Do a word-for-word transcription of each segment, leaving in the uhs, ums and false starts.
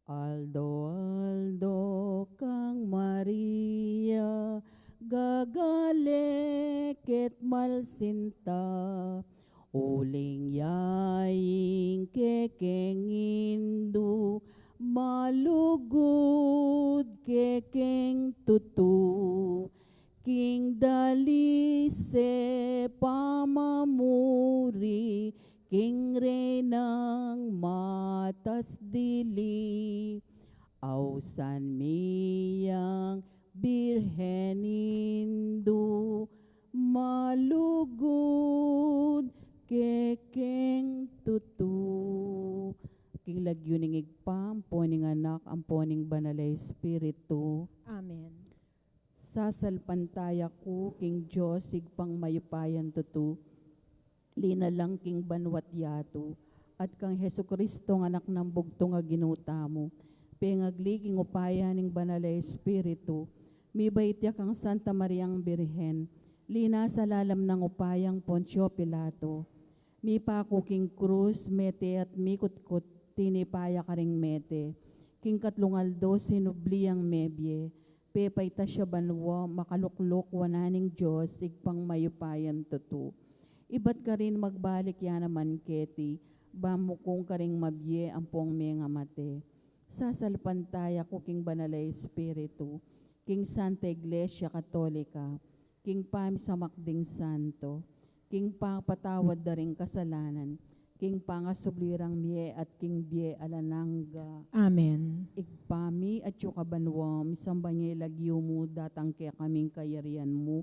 Aldo-aldo kang Maria, gagale ket malsinta, uling yaing kekeng Indu, malugud kekeng tutu, king dalise pamamuri, king Reynang matas dili, ausan mi yang Birhen Indu, malugud kekeng tutu. King lagyu ning Ibpa, ampo ning Anak, ampo ning Banal a Espiritu. Amen. Sasalpantaya ku king Dios, Ibpang mayupayang tutu, linalang king banua't yatu, at kang Jesucristo, Anak nang bugtung a Ginu tamu, pengagli king upaya ning Banal a Espiritu, mibait ya kang Santa Mariang Birhen, linasa lalam nang upayang Poncio Pilato, mipaku king krus, mete at mikutkut, tinipa ya karing mete, king katlung aldo sinubli yang mebie, pepaitas ya banua, makalukluk wanan ning Dios, Ibpang mayupayang tutu. Ibat karin magbalik ya naman keti, bamukung karing mabie ampong mengamate. Sasalpantaya ku king Banal a Espiritu, king Santa Iglesia Katolika, king pamisamak ding santo, king papatawad da ring kasalanan, king pangasubli rang mie at king bie alang angga. Amen. Ibpa mi, atsu ka banua, misamban ya ing lagyu mu, datang kekami ing kayarian mu,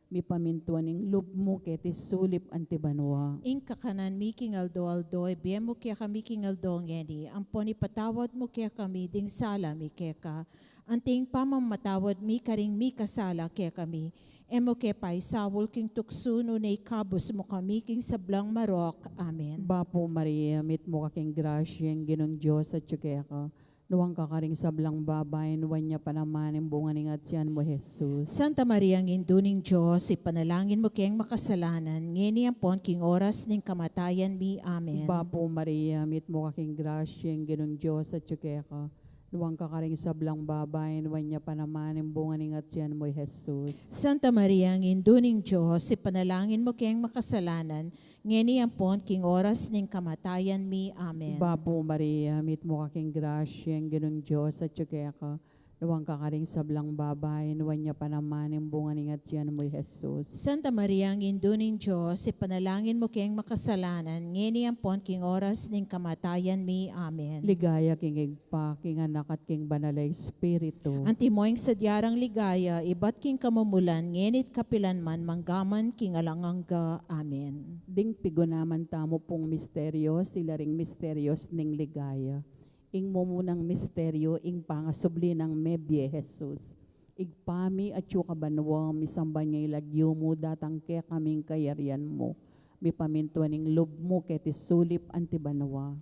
mipamintuan ing lub mu keti sulip anti banua. Ing kakanan mi king aldo-aldo, ibie mu kekami king aldo ngeni, ampon ipatawad mu kekami ding sala mi keka, anti ing pamamatawad mi karing mikasala kekami. E mu ke paisaul king tuksu, nune ikabus mu kami king sablang marok. Amen. Bapu Maria, mitmu ka king grasya, ing Ginung Dios atyu keka. Nuan ka karing sablang babai, nuan ya pa naman ing bunga ning atian mu, Jesus. Santa Maria, Indu ning Dios, ipanalangin mu keng makasalanan, ngeni ampon king oras ning kamatayan mi. Amen. Bapu Maria, mitmu ka king grasya, ing Ginung Dios atyu keka. Nuan ka karing sablang babai, nuan ya pa naman ing bunga ning atian mu, Jesus. Santa Maria, Indu ning Dios, ipanalangin mu keng makasalanan, ngeni ampon king oras ning kamatayan mi. Amen. Bapu Maria, mitmu ka king grasya, ing Ginung Dios atyu keka. Nuan ka karing sablang babai, nuan ya pa naman ing bunga ning atian mu, Jesus. Santa Maria, Indu ning Dios, ipanalangin mu keng makasalanan, ngeni ampon king oras ning kamatayan mi. Amen. Ligaya king Ibpa, king Anak, at king Banal a Espiritu. Antimo ing sadya rang ligaya, ibat king kamumulan, ngeni't kapilan man, manggaman king alang angga. Amen. Ding pigunaman tamu pung misteryos, ila ring misteryos ning ligaya. Ing mumunang misteryo, ing pangasubli nang mebie, Jesus. Ibpa mi, atyu ka banua, misamban ya ing lagyu mu, datang kekami ing kayarian mu, mipamintuan ing lub mu keti sulip anti banua.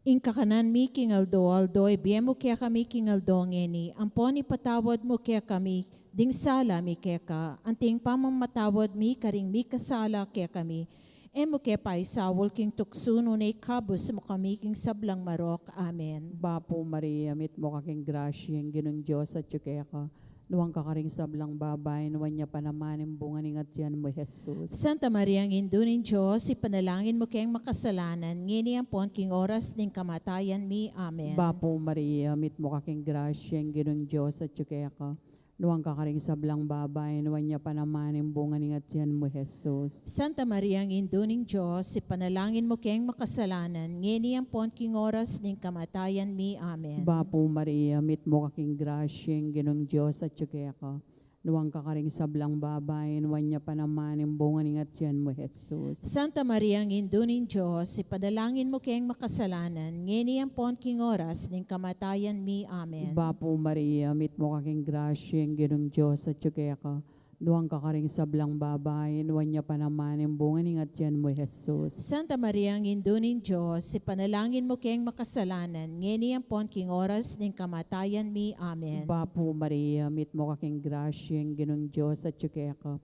Ing kakanan mi king aldo-aldo, ibie mu kekami king aldo ngeni, ampon ipatawad mu kekami ding sala mi keka, anti ing pamamatawad mi karing mikasala kekami. E mu ke paisaul king tuksu, nune ikabus mu kami king sablang marok. Amen. Bapu Maria, mitmu ka king grasya, ing Ginung Dios atyu keka. Nuan ka karing sablang babai, nuan ya pa naman ing bunga ning atian mu, Jesus. Santa Maria, Indu ning Dios, ipanalangin mu keng makasalanan, ngeni ampon king oras ning kamatayan mi. Amen. Bapu Maria, mitmu ka king grasya, ing Ginung Dios atyu keka. Nuan ka karing sablang babai, nuan ya pa naman ing bunga ning atian mu, Jesus. Santa Maria, Indu ning Dios, ipanalangin mu keng makasalanan, ngeni ampon king oras ning kamatayan mi. Amen. Bapu Maria, mitmu ka king grasya, ing Ginung Dios atyu keka. Nuan ka karing sablang babai, nuan ya pa naman ing bunga ning atian mu, Jesus. Santa Maria, Indu ning Dios, ipanalangin mu keng makasalanan, ngeni ampon king oras ning kamatayan mi. Amen. Bapu Maria, mitmu ka king grasya, ing Ginung Dios atyu keka. Nuan ka karing sablang babai, nuan ya pa naman ing bunga ning atian mu, Jesus. Santa Maria, Indu ning Dios, ipanalangin mu keng makasalanan, ngeni ampon king oras ning kamatayan mi. Amen. Bapu Maria, mitmu ka king grasya, ing Ginung Dios atyu keka.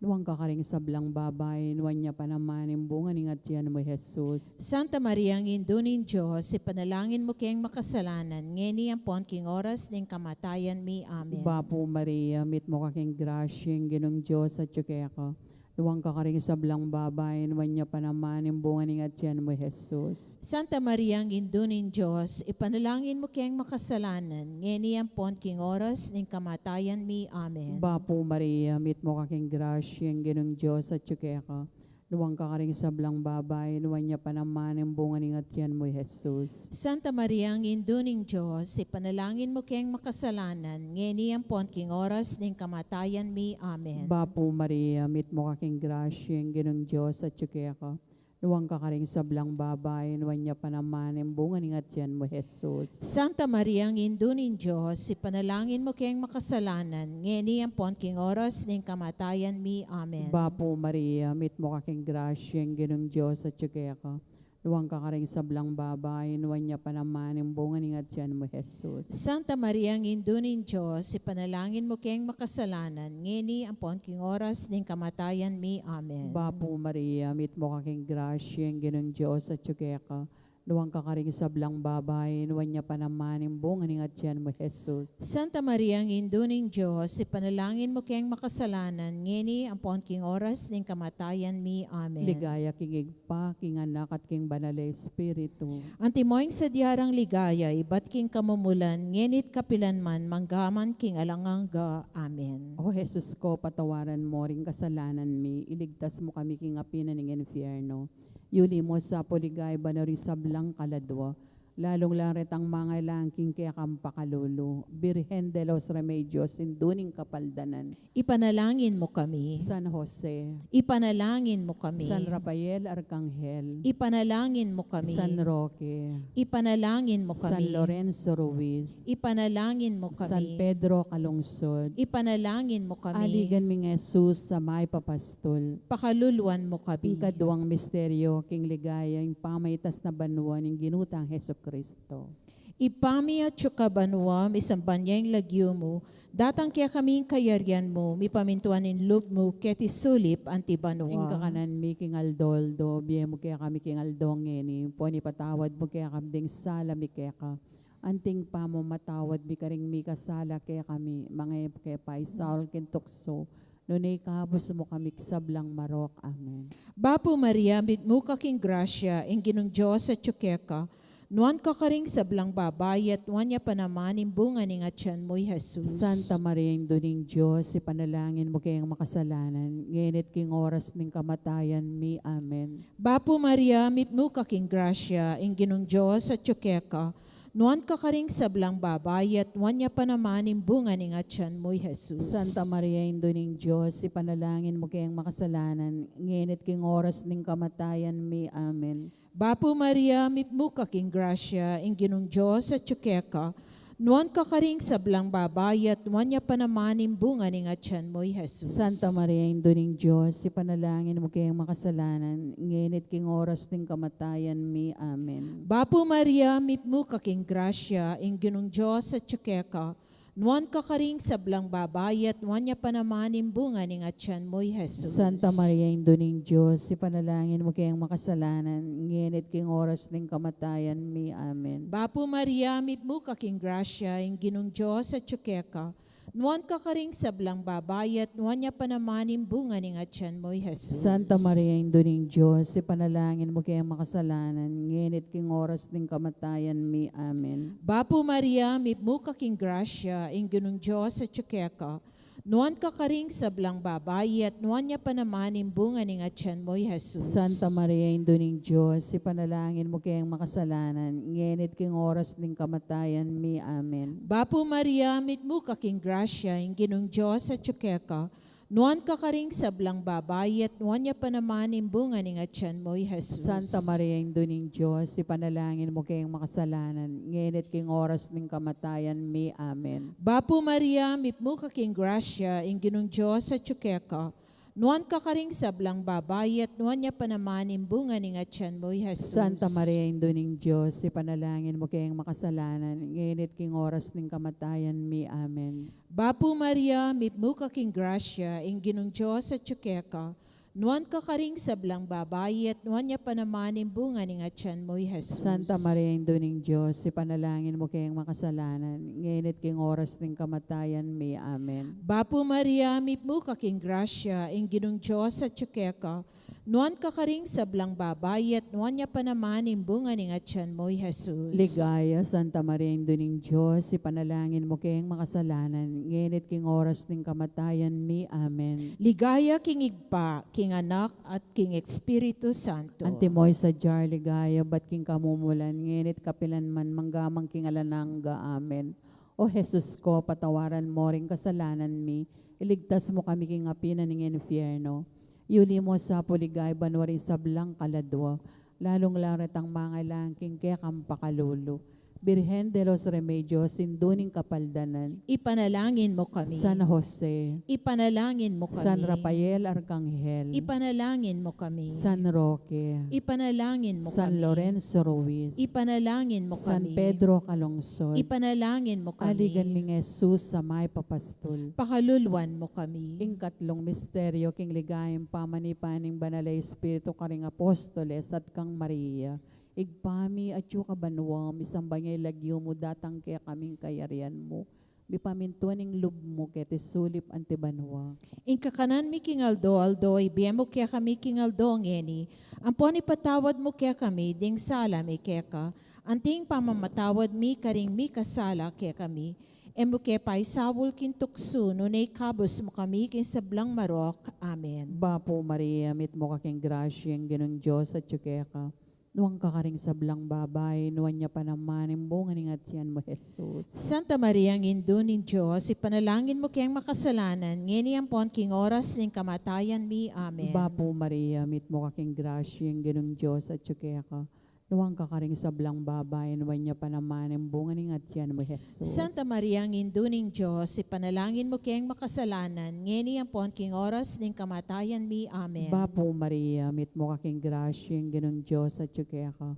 Nuan ka karing sablang babai, nuan ya pa naman ing bunga ning atian mu, Jesus. Santa Maria, Indu ning Dios, ipanalangin mu keng makasalanan, ngeni ampon king oras ning kamatayan mi. Amen. Bapu Maria, mitmu ka king grasya, ing Ginung Dios atyu keka. Nuan ka karing sablang babai, nuan ya pa naman ing bunga ning atian mu, Jesus. Santa Maria, Indu ning Dios, ipanalangin mu keng makasalanan, ngeni ampon king oras ning kamatayan mi. Amen. Bapu Maria, mitmu ka king grasya, ing Ginung Dios atyu keka. Nuan ka karing sablang babai, nuan ya pa naman ing bunga ning atian mu, Jesus. Santa Maria, Indu ning Dios, ipanalangin mu keng makasalanan, ngeni ampon king oras ning kamatayan mi. Amen. Bapu Maria, mitmu ka king grasya, ing Ginung Dios atyu keka. Nuan ka karing sablang babai, nuan ya pa naman ing bunga ning atian mu, Jesus. Santa Maria, Indu ning Dios, ipanalangin mu keng makasalanan, ngeni ampon king oras ning kamatayan mi. Amen. Bapu Maria, mitmu ka king grasya, ing Ginung Dios atyu keka. Nuan ka karing sablang babai, nuan ya pa naman ing bunga ning atian mu, Jesus. Santa Maria, Indu ning Dios, ipanalangin mu keng makasalanan, ngeni ampon king oras ning kamatayan mi. Amen. Bapu Maria, mitmu ka king grasya, ing Ginung Dios atyu keka. Nuan ka karing sablang babai, nuan ya pa naman ing bunga ning atian mu, Jesus. Santa Maria, Indu ning Dios, ipanalangin mu keng makasalanan, ngeni ampon king oras ning kamatayan mi. Amen. Ligaya king Ibpa, king Anak, at king Banal a Espiritu. Antimo ing sadya rang ligaya, ibat king kamumulan, ngeni't kapilan man, manggaman king alang angga. Amen. O Jesus ko, patawaran mu ring kasalanan mi, iligtas mu kami king api na ning infierno. Yuli mu sa puligay banu ring sablang kaladwa, lalung-lalu retang mangailangan king kekang pakalulu. Birhen de los Remedios, Indu ning Kapaldanan. Ipanalangin mu kami. San Jose. Ipanalangin mu kami. San Rafael Arkanghel. Ipanalangin mu kami. San Roque. Ipanalangin mu kami. San Lorenzo Ruiz. Ipanalangin mu kami. San Pedro Calungsod. Ipanalangin mu kami. Aligan ming Jesus a mayap a pastul. Pakaluluan mu kami. Ing kaduang misteryo king ligaya, ing pamaitas na banua ning Ginu tang Jesucristo. Ibpa mi, atsu ka banua, misamban ya ing lagyu mu, datang kekami ing kayarian mu, mipamintuan ing lub mu keti sulip anti banua. Ing kakanan mi king aldo-aldo, ibie mu kekami king aldo ngeni, ampon ipatawad mu kekami ding sala mi keka, anti ing pamamatawad mi karing mikasala kekami, manga e mu ke paisaul king tuksu, nune ikabus mu kami king sablang marok. Amen. Bapu Maria, mitmu ka king grasya, ing Ginung Dios atyu keka. Nuan ka karing sablang babai, at nuan ya pa naman ing bunga ning atian mu, i Jesus. Santa Maria, Indu ning Dios, ipanalangin mu keng makasalanan, ngeni't king oras ning kamatayan mi. Amen. Bapu Maria, mitmu ka king grasya, ing Ginung Dios atyu keka. Nuan ka karing sablang babai, at nuan ya pa naman ing bunga ning atian mu, i Jesus. Santa Maria, Indu ning Dios, ipanalangin mu keng makasalanan, ngeni't king oras ning kamatayan mi. Amen. Bapu Maria, mitmu ka king grasya, ing Ginung Dios atyu keka. Nuan ka karing sablang babai, at nuan ya pa naman ing bunga ning atian mu, i Jesus. Santa Maria, Indu ning Dios, ipanalangin mu keng makasalanan, ngeni't king oras ning kamatayan mi. Amen. Bapu Maria, mitmu ka king grasya, ing Ginung Dios atyu keka. Nuan ka karing sablang babai, at nuan ya pa naman ing bunga ning atian mu, i Jesus. Santa Maria, Indu ning Dios, ipanalangin mu keng makasalanan, ngeni't king oras ning kamatayan mi. Amen. Bapu Maria, mitmu ka king grasya, ing Ginung Dios atyu keka. Nuan ka karing sablang babai, at nuan ya pa naman ing bunga ning atian mu, i Jesus. Santa Maria, Indu ning Dios, ipanalangin mu keng makasalanan, ngeni't king oras ning kamatayan mi. Amen. Bapu Maria, mitmu ka king grasya, ing Ginung Dios atyu keka. Nuan ka karing sablang babai, at nuan ya pa naman ing bunga ning atian mu, i Jesus. Santa Maria, Indu ning Dios, ipanalangin mu keng makasalanan, ngeni't king oras ning kamatayan mi. Amen. Bapu Maria, mitmu ka king grasya, ing Ginung Dios atyu keka. Nuan ka karing sablang babai, at nuan ya pa naman ing bunga ning atian mu, i Jesus. Santa Maria, Indu ning Dios, ipanalangin mu keng makasalanan, ngeni't king oras ning kamatayan mi. Amen. Bapu Maria, mitmu ka king grasya, ing Ginung Dios atyu keka. Nuan ka karing sablang babai, at nuan ya pa naman ing bunga ning atian mu, i Jesus. Santa Maria, Indu ning Dios, ipanalangin mu keng makasalanan, ngeni at king oras ning kamatayan mi. Amen. Bapu Maria, mitmu ka king grasya, ing Ginung Dios atyu keka. Nuan ka karing sablang babai, at nuan ya pa naman ing bunga ning atian mu, i Jesus. Santa Maria, Indu ning Dios, ipanalangin mu keng makasalanan, ngeni at king oras ning kamatayan mi. Amen. Bapu Maria, mitmu ka king grasya, ing Ginung Dios atyu keka. Nuan ka karing sablang babai, at nuan ya pa naman ing bunga ning atian mu, i Jesus. Ligaya, Santa Maria, Indu ning Dios, ipanalangin mu keng makasalanan, ngeni at king oras ning kamatayan mi. Amen. Ligaya king Ibpa, king Anak, at king Espiritu Santo. Antimo ing sadya ligaya, ibat king kamumulan, ngeni at kapilan man, manggaman king alang angga. Amen. O Jesus ko, patawaran mo ring kasalanan mi, iligtas mo kami king api na ning infierno. Yuli mo sa pu ligaya banua ring sablang kaladua, lalung-lalu retang mangailangan king kekang pakalulu. Birhen de los Remedios, Indu ning Kapaldanan, ipanalangin mo kami. San Jose, ipanalangin mo kami. San Rafael Arkanghel, ipanalangin mo kami. San Roque, ipanalangin mo kami. San Lorenzo Ruiz, ipanalangin mo kami. San Pedro Calungsod, ipanalangin mo kami. Aligan ming Jesus a mayap a pastul, pakaluluan mo kami. Ing katlung misteryo king ligaya, ing pamanipa ning Banal a Espiritu karing apostoles at kang Maria. Ibpa mi, atyu ka banua, misamban ya ing lagyu mu, datang kekami ing kayarian mu, mipamintuan ing lub mu keti sulip anti banua. Ing kakanan mi king aldo-aldo ibie mu kekami king aldo ngeni, ampon ipatawad mu kekami ding sala mi keka, anti ing pamamatawad mi karing mikasala kekami. E mu ke paisaul king tuksu, nune ikabus mu kami king sablang marok. Amen. Bapu Maria, mitmu ka king grasya, ing Ginung Dios atyu keka. Nuan ka karing sablang babai, nuan ya pa naman ing bunga ning atian mu, Jesus. Santa Maria, Indu ning Dios, ipanalangin mu keng makasalanan, ngeni ampon king oras ning kamatayan mi. Amen. Bapu Maria, mitmu ka king grasya, ing Ginung Dios atyu keka. Nuan ka karing sablang babai, nuan ya pa naman ing bunga ning atian mu, Jesus. Santa Maria, Indu ning Dios, ipanalangin mu keng makasalanan, ngeni ampon king oras ning kamatayan mi. Amen. Bapu Maria, mitmu ka king grasya, ing Ginung Dios atyu keka.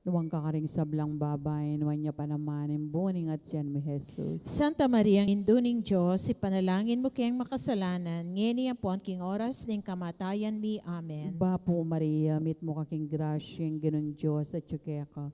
Nuan ka karing sablang babai, nuan ya pa naman ing bunga ning atian mu, Jesus. Santa Maria, Indu ning Dios, ipanalangin mu keng makasalanan, ngeni ampon king oras ning kamatayan mi. Amen. Bapu Maria, mitmu ka king grasya, ing Ginung Dios atyu keka.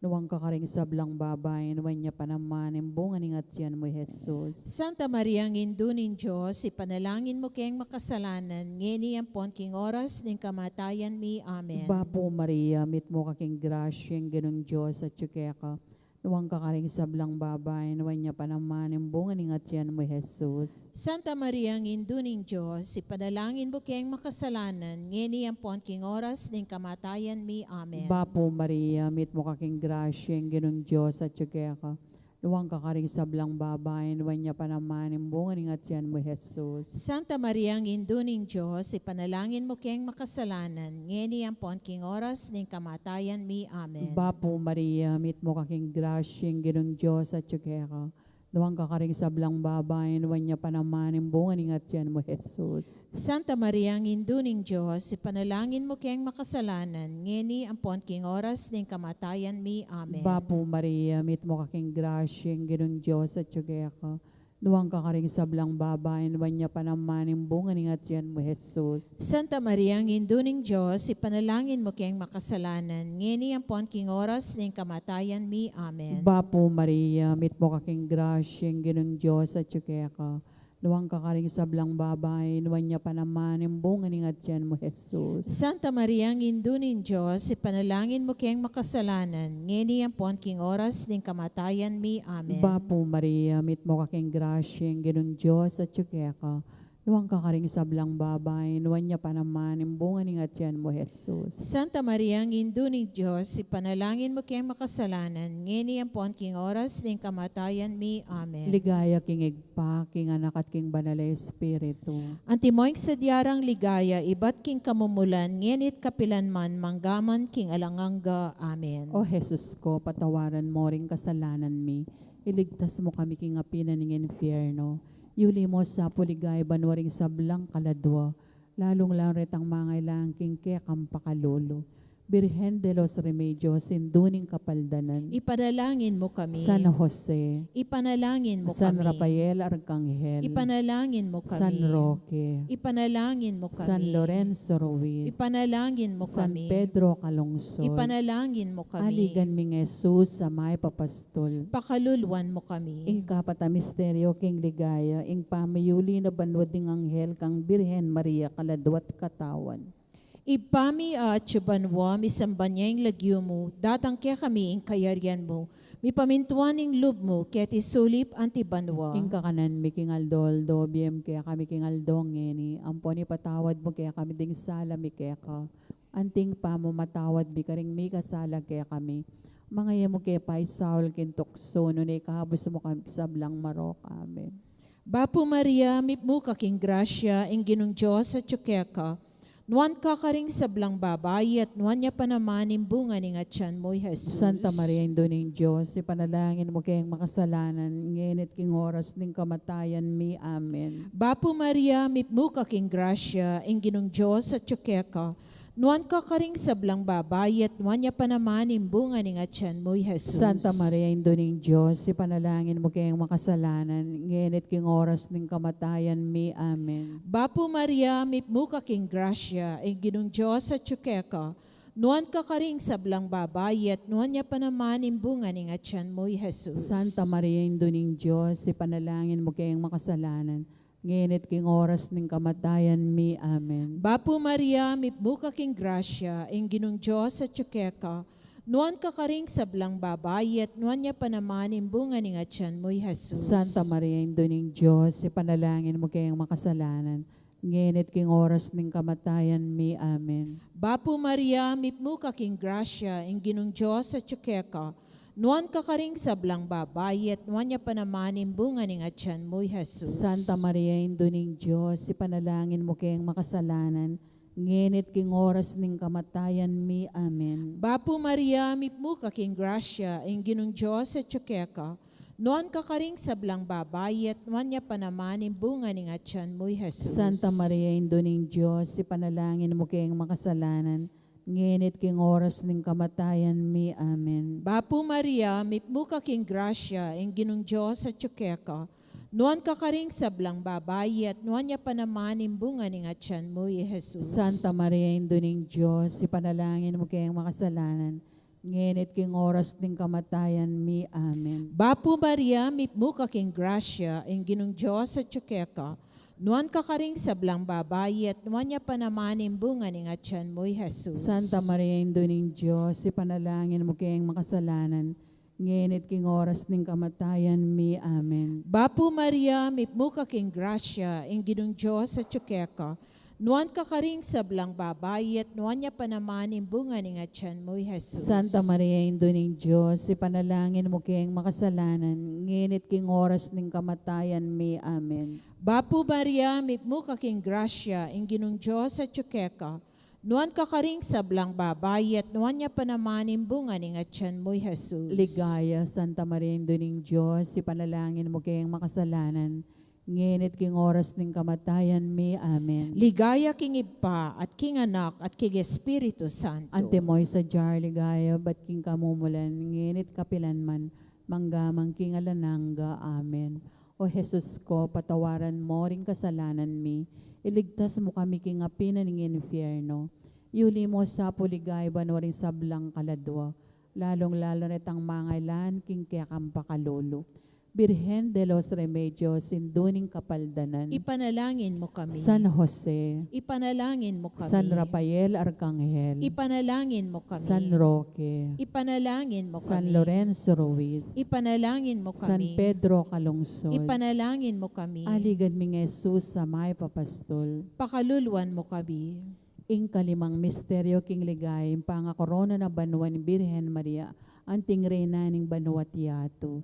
Nuan ka karing sablang babai, nuan ya pa naman ing bunga ning atian mu, Jesus. Santa Maria, Indu ning Dios, ipanalangin mu keng makasalanan, ngeni ampon king oras ning kamatayan mi. Amen. Bapu Maria, mitmu ka king grasya, ing Ginung Dios atyu keka. Nuan ka karing sablang babai, nuan ya pa naman ing bunga ning atian mu, Jesus. Santa Maria, Indu ning Dios, ipanalangin mu keng makasalanan, ngeni ampon king oras ning kamatayan mi. Amen. Bapu Maria, mitmu ka king grasya, ing Ginung Dios atyu keka. Nuan ka karing sablang babai, nuan ya pa naman ing bunga ning atian mu, Jesus. Santa Maria, Indu ning Dios, ipanalangin mu keng makasalanan, ngeni ampon king oras ning kamatayan mi. Amen. Bapu Maria, mitmu ka king grasya, ing Ginung Dios atyu keka. Nuan ka karing sablang babai, nuan ya pa naman ing bunga ning atian mu, Jesus. Santa Maria, Indu ning Dios, ipanalangin mu keng makasalanan, ngeni ampon king oras ning kamatayan mi. Amen. Bapu Maria, mitmu ka king grasya, ing Ginung Dios atyu keka. Nuan ka karing sablang babai, nuan ya pa naman ing bunga ning atian mu, Jesus. Santa Maria, Indu ning Dios, ipanalangin mu keng makasalanan, ngeni ampon king oras ning kamatayan mi. Amen. Bapu Maria, mitmu ka king grasya, ing Ginung Dios atyu keka. Nuan ka karing sablang babai, nuan ya pa naman ing bunga ning atian mu, Jesus. Santa Maria, Indu ning Dios, ipanalangin mu keng makasalanan, ngeni ampon king oras ning kamatayan mi. Amen. Bapu Maria, mitmu ka king grasya, ing Ginung Dios atyu keka. Nuan ka karing sablang babai, nuan ya pa naman ing bunga ning atian mu, Jesus. Santa Maria, Indu ning Dios, ipanalangin mu keng makasalanan, ngeni ampon king oras ning kamatayan mi. Amen. Ligaya king Ibpa, king Anak, at king Banal a Espiritu. Antimo ing sadya rang ligaya, ibat king kamumulan, ngeni at kapilan man, manggaman king alang angga. Amen. O Jesus ko, patawaran mo ring kasalanan mi, iligtas mo kami king api na ning infierno, yuli mo sa pu ligaya banua ring sablang kaladua, Lalung-lalu retang mangailangan king kekang pakalulu. Birhen de los Remedios, Indu ning Kapaldanan. Ipanalangin mo kami. San Jose. Ipanalangin mo San kami. Rafael Arcangel. Ipanalangin mo kami. San Roque. Ipanalangin mo kami. San Lorenzo Ruiz. Ipanalangin mo San kami. Pedro Calungsod. Ipanalangin mo kami. Aligan ming Jesus a mayap a pastul. Pakaluluan mo kami. Ing kapat a misteryo king ligaya, ing pamiyuli na banua ding anghel kang Birhen Maria kaladua't katawan. Ibpa mi, atsu ka banua, misamban ya ing lagyu mu, datang kekami ing kayarian mu, mipamintuan ing lub mu, keti sulip anti banua. Ing kakanan mi king aldo-aldo, ibie mu kekami king aldo ngeni, ampon ipatawad mu kekami ding sala mi keka, anti ing pamamatawad mi karing mikasala kekami. Manga e mu ke paisaul king tuksu, nune ikabus mu kami king sablang marok. Amen. Bapu Maria, mipmu ka king grasya, ing Ginung Dios atsu keka. Nuan ka karing sablang babai, at nuan ya pa naman ing bunga ning atyan mu, i Jesus. Santa Maria, Indu ning Dios, ipanalangin mu keng makasalanan, ngeni at king oras ning kamatayan mi. Amen. Bapu Maria, mipmu ka king grasya, ing Ginung Dios atsu keka. Nuan ka karing sablang babai, at nuan ya pa naman ing bunga ning atyan mu, i Jesus. Santa Maria, Indu ning Dios, ipanalangin mu keng makasalanan, ngeni at king oras ning kamatayan mi. Amen. Bapu Maria, mipmu ka king grasya, ing Ginung Dios atsu keka. Nuan ka karing sablang babai, at nuan ya pa naman ing bunga ning atyan mu, i Jesus. Santa Maria, Indu ning Dios, ipanalangin mu keng makasalanan, ngeni at king oras ning kamatayan mi. Amen. Bapu Maria, mipmu ka king grasya, ing Ginung Dios atsu keka. Nuan ka karing sablang babai, at nuan ya pa naman ing bunga ning atyan mu, i Jesus. Santa Maria, Indu ning Dios, ipanalangin mu keng makasalanan, ngeni at king oras ning kamatayan mi. Amen. Bapu Maria, mipmu ka king grasya, ing Ginung Dios atsu keka. Nuan ka karing sablang babai, at nuan ya pa naman ing bunga ning atyan mu, i Jesus. Santa Maria, Indu ning Dios, ipanalangin mu keng makasalanan, ngeni at king oras ning kamatayan mi. Amen. Bapu Maria, mipmu ka king grasya, ing Ginung Dios atsu keka. Nuan ka karing sablang babai, at nuan ya pa naman ing bunga ning atyan mu, i Jesus. Santa Maria, Indu ning Dios, ipanalangin mu keng makasalanan, ngeni at king oras ning kamatayan mi. Amen. Bapu Maria, mipmu ka king grasya, ing Ginung Dios atsu keka. Nuan ka karing sablang babai, at nuan ya pa naman ing bunga ning atyan mu, i Jesus. Santa Maria, Indu ning Dios, ipanalangin mu keng makasalanan, ngeni at king oras ning kamatayan mi. Amen. Bapu Maria, mipmu ka king grasya, ing Ginung Dios atsu keka. Nuan ka karing sablang babai, at nuan ya pa naman ing bunga ning atyan mu, i Jesus. Santa Maria, Indu ning Dios, ipanalangin mu keng makasalanan, ngeni at king oras ning kamatayan mi. Amen. Bapu Maria, mipmu ka king grasya, ing Ginung Dios atsu keka. Nuan ka karing sablang babai, at nuan ya pa naman ing bunga ning atyan mu, i Jesus. Santa Maria, Indu ning Dios, ipanalangin mu keng makasalanan, ngeni at king oras ning kamatayan mi. Amen. Bapu Maria, mipmu ka king grasya, ing Ginung Dios atsu keka. Nuan ka karing sablang babai, at nuan ya pa naman ing bunga ning atyan mu, i Jesus. Ligaya, Santa Maria, Indu ning Dios, ipanalangin mu keng makasalanan, ngeni at king oras ning kamatayan mi. Amen. Ligaya king Ibpa, at king Anak, at king Espiritu Santo. Antimo ing sadya ligaya, ibat king kamumulan, ngeni at kapilan man, mangga man king alang angga. Amen. O Jesus ko, patawaran mu ring kasalanan mi, iligtas mu kami king api na ning infierno, yuli mu sa pu ligaya banua ring sablang kaladua, lalung-lalu na itang mangailangan king kekang pakalulu. Birhen de los Remedios, Indu ning Kapaldanan. Ipanalangin mo kami. San Jose. Ipanalangin mo kami. San Rafael Arcangel. Ipanalangin mo kami. San Roque. Ipanalangin mo kami. San Lorenzo Ruiz. Ipanalangin mo kami. San Pedro Calungsod. Ipanalangin mo kami. Aligan ming Jesus a mayap a pastul. Pakaluluan mo kami. Ing kalimang misteryo king ligaya, ing pangakorona na banua ning Birhen Maria, anting reyna ning banua at yatu.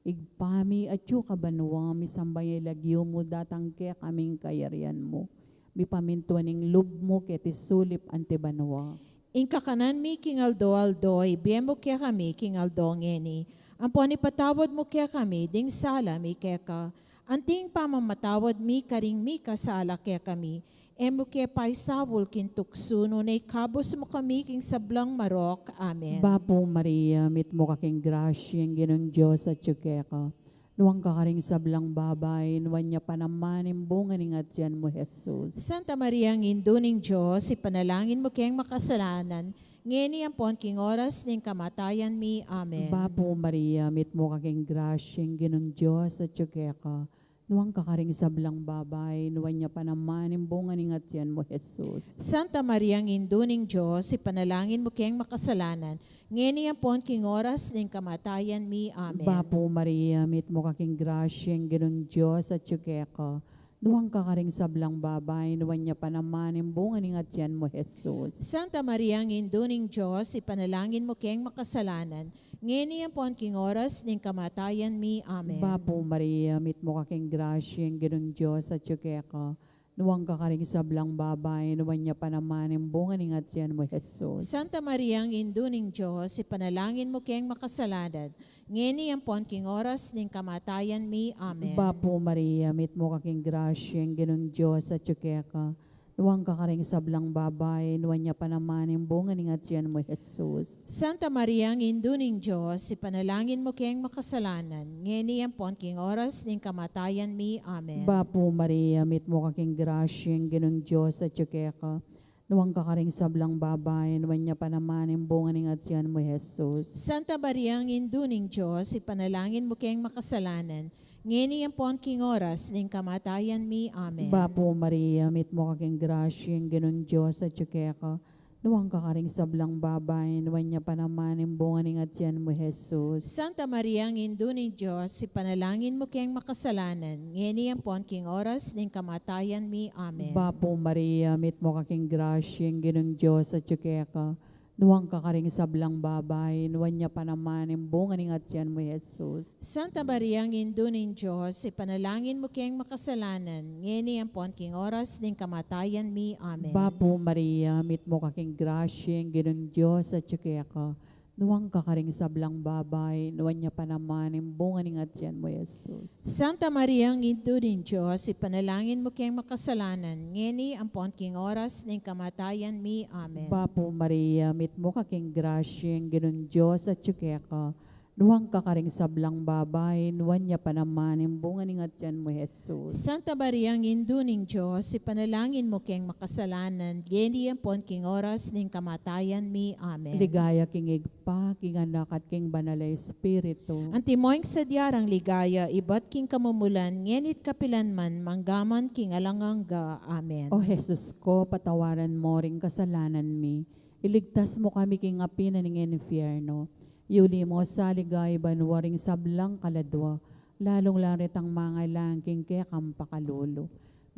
Ibpa mi, atsu ka banua, misamban ya ing lagyu mu, datang kekami ing kayarian mu, mipamintuan ing lub mu keti sulip anti banua. Ing kakanan mi king aldo-aldo, ibie mu kekami king aldo ngeni, ampon ipatawad mu kekami ding sala mi keka, anting pamamatawad mi karing mikasala kekami, E mu ke paisaul king tuksu, nune ikabus mu kami king sablang marok. Amen. Bapu Maria, mitmu ka king grasya, ing Ginung Dios atyu keka. Nuan ka karing sablang babai, nuan ya pa naman ing bunga ning atian mu, Jesus. Santa Maria, Indu ning Dios, ipanalangin mu keng makasalanan, ngeni ampon king oras ning kamatayan mi. Amen. Bapu Maria, mitmu ka king grasya, ing Ginung Dios atyu keka. Nuan ka karing sablang babai, nuan ya pa naman ing bunga ning atian mu, Jesus. Santa Maria, Indu ning Dios, ipanalangin mu keng makasalanan, ngeni ampon king oras ning kamatayan mi. Amen. Bapu Maria, mitmu ka king grasya, ing Ginung Dios atyu keka. Nuan ka karing sablang babai, nuan ya pa naman ing bunga ning atian mu, Jesus. Santa Maria, Indu ning Dios, ipanalangin mu keng makasalanan, ngeni ampon king oras ning kamatayan mi. Amen. Bapu Maria, mitmu ka king grasya, ing Ginung Dios atyu keka. Nuan ka karing sablang babai, nuan ya pa naman ing bunga ning atian mu, Jesus. Santa Maria, Indu ning Dios, ipanalangin mu keng makasalanan, ngeni ampon king oras ning kamatayan mi. Amen. Bapu Maria, mitmu ka king grasya, ing Ginung Dios atyu keka. Nuan ka karing sablang babai, nuan ya pa naman ing bunga ning atian mu, Jesus. Santa Maria, Indu ning Dios, ipanalangin mu keng makasalanan, ngeni ampon king oras ning kamatayan mi. Amen. Bapu Maria, mitmu ka king grasya, ing Ginung Dios atyu keka. Nuan ka karing sablang babai, nuan ya pa naman ing bunga ning atian mu, Jesus. Santa Maria, Indu ning Dios, ipanalangin mu keng makasalanan, ngeni ampon king oras ning kamatayan mi. Amen. Bapu Maria, mitmu ka king grasya, ing Ginung Dios atyu keka. Nuan ka karing sablang babai, nuan ya pa naman ing bunga ning atian mu, Jesus. Santa Maria, Indu ning Dios, ipanalangin mu keng makasalanan, ngeni ampon king oras ning kamatayan mi. Amen. Bapu Maria, mitmu ka king grasya, ing Ginung Dios atyu keka. Nuan ka karing sablang babai, nuan ya pa naman ing bunga ning atian mu, Jesus. Santa Maria, Indu ning Dios, ipanalangin mu keng makasalanan, ngeni ampon king oras ning kamatayan mi. Amen. Bapu Maria, mitmu ka king grasya, ing Ginung Dios atyu keka. Nuan ka karing sablang babai, nuan ya pa naman ing bunga ning atian mu, Jesus. Santa Maria, Indu ning Dios, ipanalangin mu keng makasalanan, ngeni ampon king oras ning kamatayan mi. Amen. Bapu Maria, mitmu ka king grasya, ing Ginung Dios atyu keka. Nuan ka karing sablang babai, nuan ya pa naman ing bunga ning atian mu, Jesus. Santa Maria, Indu ning Dios, ipanalangin mu keng makasalanan, ngeni ampon king oras ning kamatayan mi. Amen. Ligaya king Ibpa, king Anak, at king Banal a Espiritu. Antimo ing sadya rang ligaya, ibat king kamumulan, ngeni't kapilan man, manggaman king alang angga. Amen. O Jesus ko, patawaran mo ring kasalanan mi. Iligtas mo kami king api na ning infierno. Yuli mo sa ligaya banua ring sablang kaladua, lalung-lalu retang mangailangan king kekang pakalulu.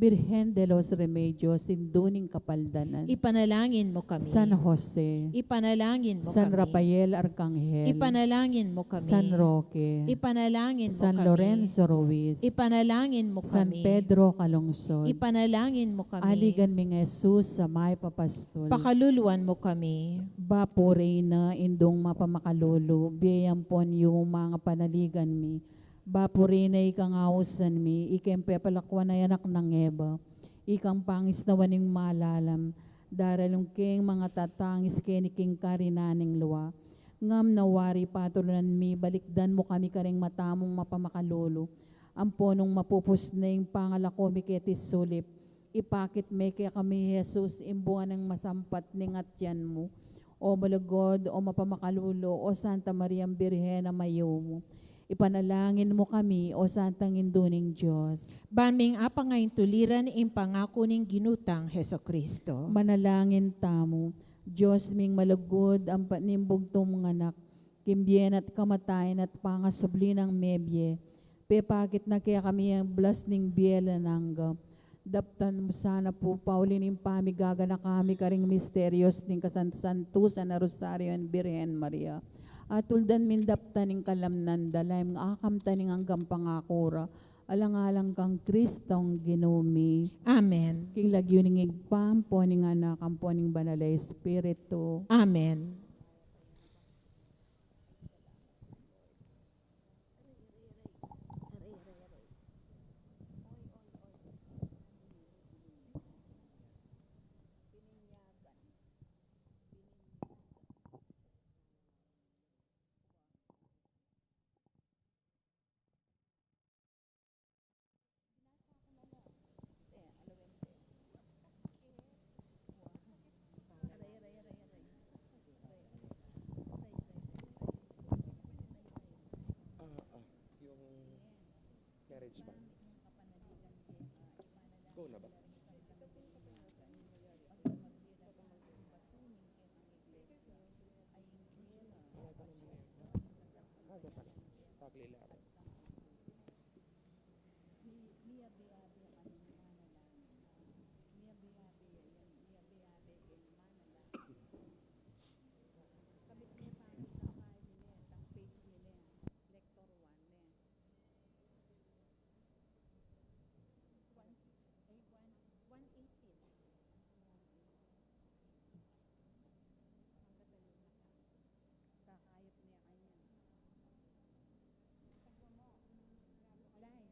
Birhen de los Remedios, Indu ning Kapaldanan. Ipanalangin mo kami. San Jose. Ipanalangin mo kami. San Rafael Arkanghel. Ipanalangin mo kami. San Roque. Ipanalangin mo kami. San Lorenzo Ruiz. Ipanalangin mo kami. San Pedro Calungsod. Ipanalangin mo kami. Aligan ming Jesus a mayap a pastul. Pakaluluan mo kami. Bapu Reyna, Indung mapamakalulu, bie ampon yumu ing panaligan mi. Bapu Reyna, ikang ausan mi, ikeng pepalakuan a anak nang Eva, ikang pangisnawan ning malalam, daralung keng mangatatangis keni king karinan ning lua. Ngam na wari patulunan mi, balikdan mu kami karing mata mung mapamakalulu. Ampo nung mapupus ne ing pangalako mi keti sulip, ipakit me kekami i Jesus, ing bunga nang masampat ning atian mu. O malugud, o mapamakalulu, o Santa Mariang Birhen a mayumu, ipanalangin mu kami, o Santang Indu ning Dios. Ban ming apangaintuliran ing pangaku ning Ginu tang Jesucristo. Manalangin tamu. Dios ming malugud, ampat ning bugtung mung Anak, king bie na at kamatayan at pangasubli nang mebie, pepakit na kekami ing blas ning bie alang angga. Daptan mu sana pu pauli ning pamigaganaka mi karing misterios ning kasantu-santusan a Rosario ning Birhen Maria. At tuldan ming daptan ing kalamnan da, lalam ning akamtan ning anggang pangaku ra, alang-alang kang Kristong Ginu mi. Amen. King lagyu ning Ibpa, ampo ning Anak, ampo ning Banal a Espiritu. Amen. Arrange pa. Go na ba? Ah, go pa na. Saglit lang. Mi-, miyabe-yabe kami manalangin. Miyabe-yabe, yan, miyabe-yabe kami manalangin. Kami, may pangit na file nila, tang page nila, lector one na. One six, ay, one, one eighteen. Kakayap niya kanya. Lai.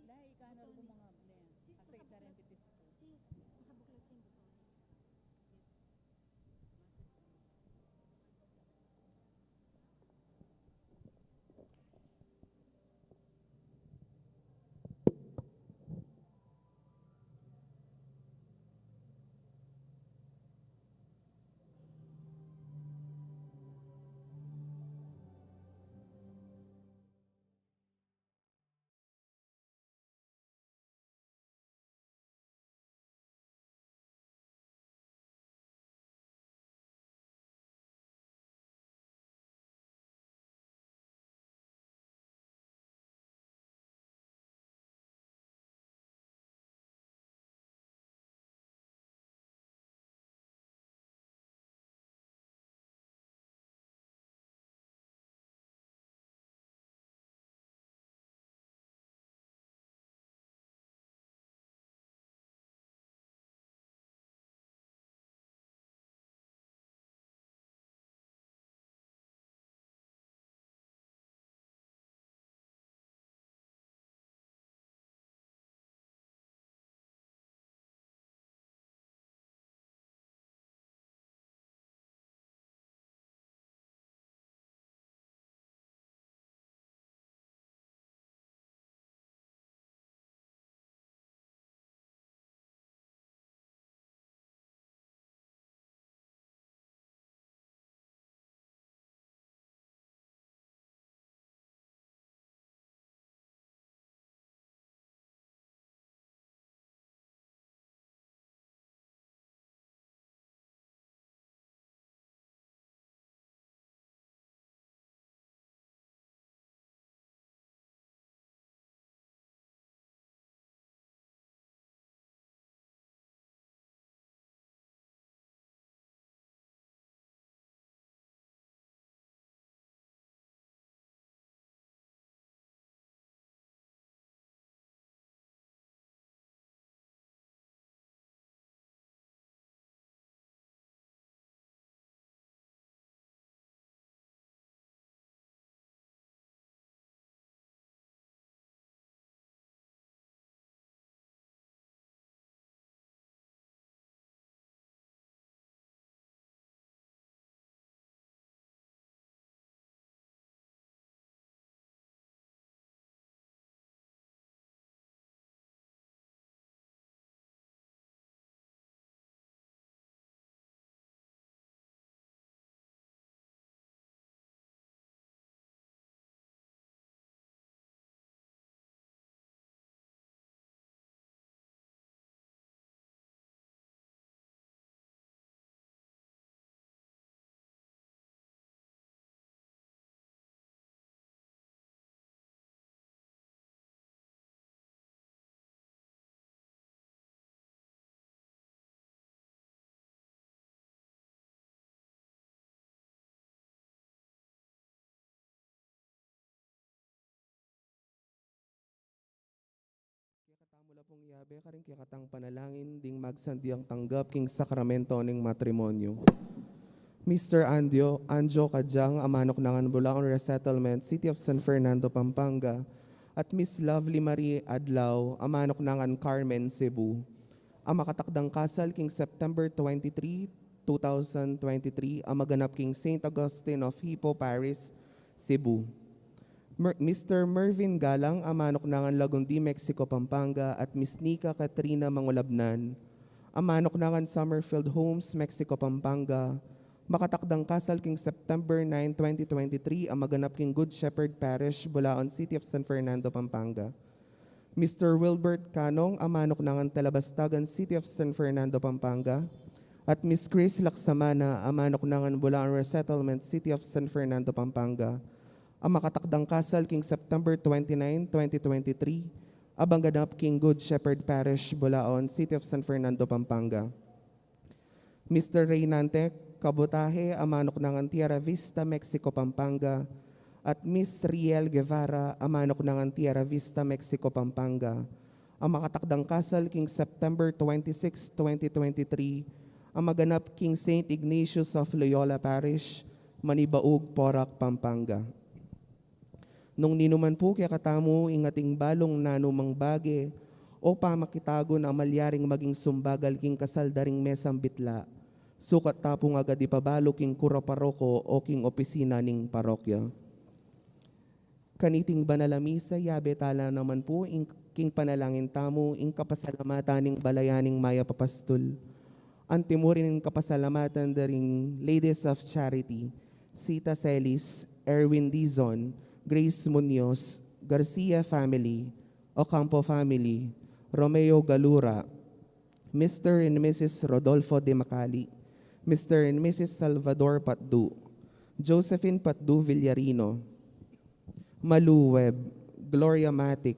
Lai, ika na rin bumangable. Kasi ita rin pitis ko. Sis, makabuklat siya dito. Kekatamu la pung yabe karing kekatang panalangin ding magsandiang tanggap king sakramento ning matrimonyo. Mister Andio, Anjo Kajang, a manuknangan Bulaon Resettlement, City of San Fernando, Pampanga, at Miss Lovely Marie Adlaw, a manuknangan Carmen, Cebu, a makatakdang kasal king September twenty-three, two thousand twenty-three, a maganap king Saint Augustine of Hippo Parish, Cebu. Mer-, Mister Mervin Galang, a manuknangan Lagundi, Mexico, Pampanga, at Miss Nika Katrina Mangulabnan, a manuknangan Summerfield Homes, Mexico, Pampanga, Makatakdang kasal king September nine, twenty twenty-three, a maganap king Good Shepherd Parish, Bulaon, City of San Fernando, Pampanga. Mister Wilbert Canong, a manuknangan Talabastagan, City of San Fernando, Pampanga, at Miss Chris Laksamana, a manuknangan Bulaon Resettlement, City of San Fernando, Pampanga, a makatakdang kasal king September twenty-nine, twenty twenty-three, a maganap king Good Shepherd Parish, Bulaon, City of San Fernando, Pampanga. Mister Reynante Kabutahe, a manuknangan Tierra Vista, Mexico, Pampanga, at Miss Riel Guevara, a manuknangan Tierra Vista, Mexico, Pampanga, a makatakdang kasal king September twenty-six, twenty twenty-three, a maganap king Saint Ignatius of Loyola Parish, Manibaug, Porac, Pampanga. Nung ninuman pu kekatamu ing ating balung nanumang bage o pamakitagun a malyaring maging sumbagal king kasal da ring mesang bitla, sukat ta pung agad ipabalu king kura paroko o king opisina ning parokya. Kaniting banal a misa, yabe tala naman pu ing, king panalangin tamu ing kapasalamatan ning balayan ning mayap a pastul. Antimurin ing kapasalamatan da ring Ladies of Charity, Sita Celis, Erwin Dizon, Grace Munoz, Garcia family, Ocampo family, Romeo Galura, Mister and Missus Rodolfo de Macali, Mister and Missus Salvador Patdu, Josephine Patdu Villarino, Malu Webb, Gloria Matic,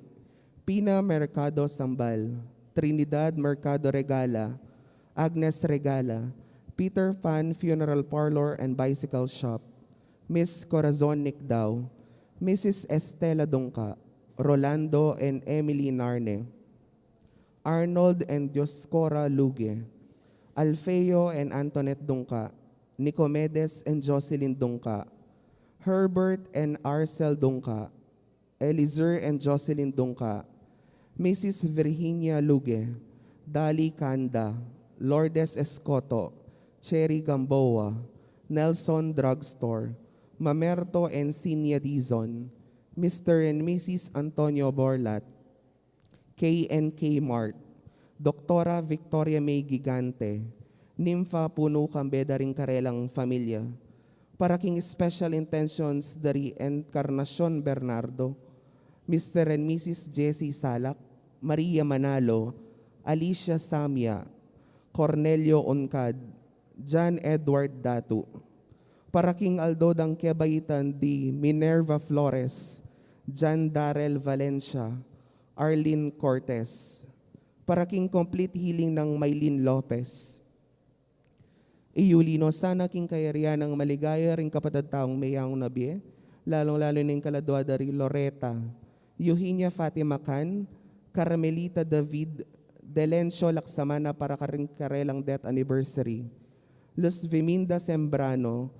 Pina Mercado Sambal, Trinidad Mercado Regala, Agnes Regala, Peter Pan Funeral Parlor and Bicycle Shop, Miss Corazon Nicdao, Missus Estela Dungca, Rolando and Emily Narne, Arnold and Dioscora Luge, Alfeo and Antoinette Dungca, Nicomedes and Jocelyn Dungca, Herbert and Arcel Dungca, Elizur and Jocelyn Dungca, Missus Virginia Luge, Dali Canda, Lourdes Escoto, Cherry Gamboa, Nelson Drugstore, Mamerto and Sinia Dizon, Mister and Missus Antonio Borlat, K and K Mart, Doktora Victoria May Gigante, Nympha Puno Cambeda ring karelang familia. Para king special intentions da ri Encarnacion Bernardo, Mister and Missus Jessie Salak, Maria Manalo, Alicia Samia, Cornelio Uncad, John Edward Datu. Para king aldo dang kebaitan di Minerva Flores, John Darrell Valencia, Arlene Cortez. Para king complete healing nang Mylene Lopez. Iyuli no sana king kayarian nang maligaya ring kapatad taung meyaung na bie, lalung-lalu ning kaladua da ri Loreta, Eugenia Fatima Can, Carmelita David, Delencio Laksamana para karing karelang death anniversary. Luz Viminda Sembrano,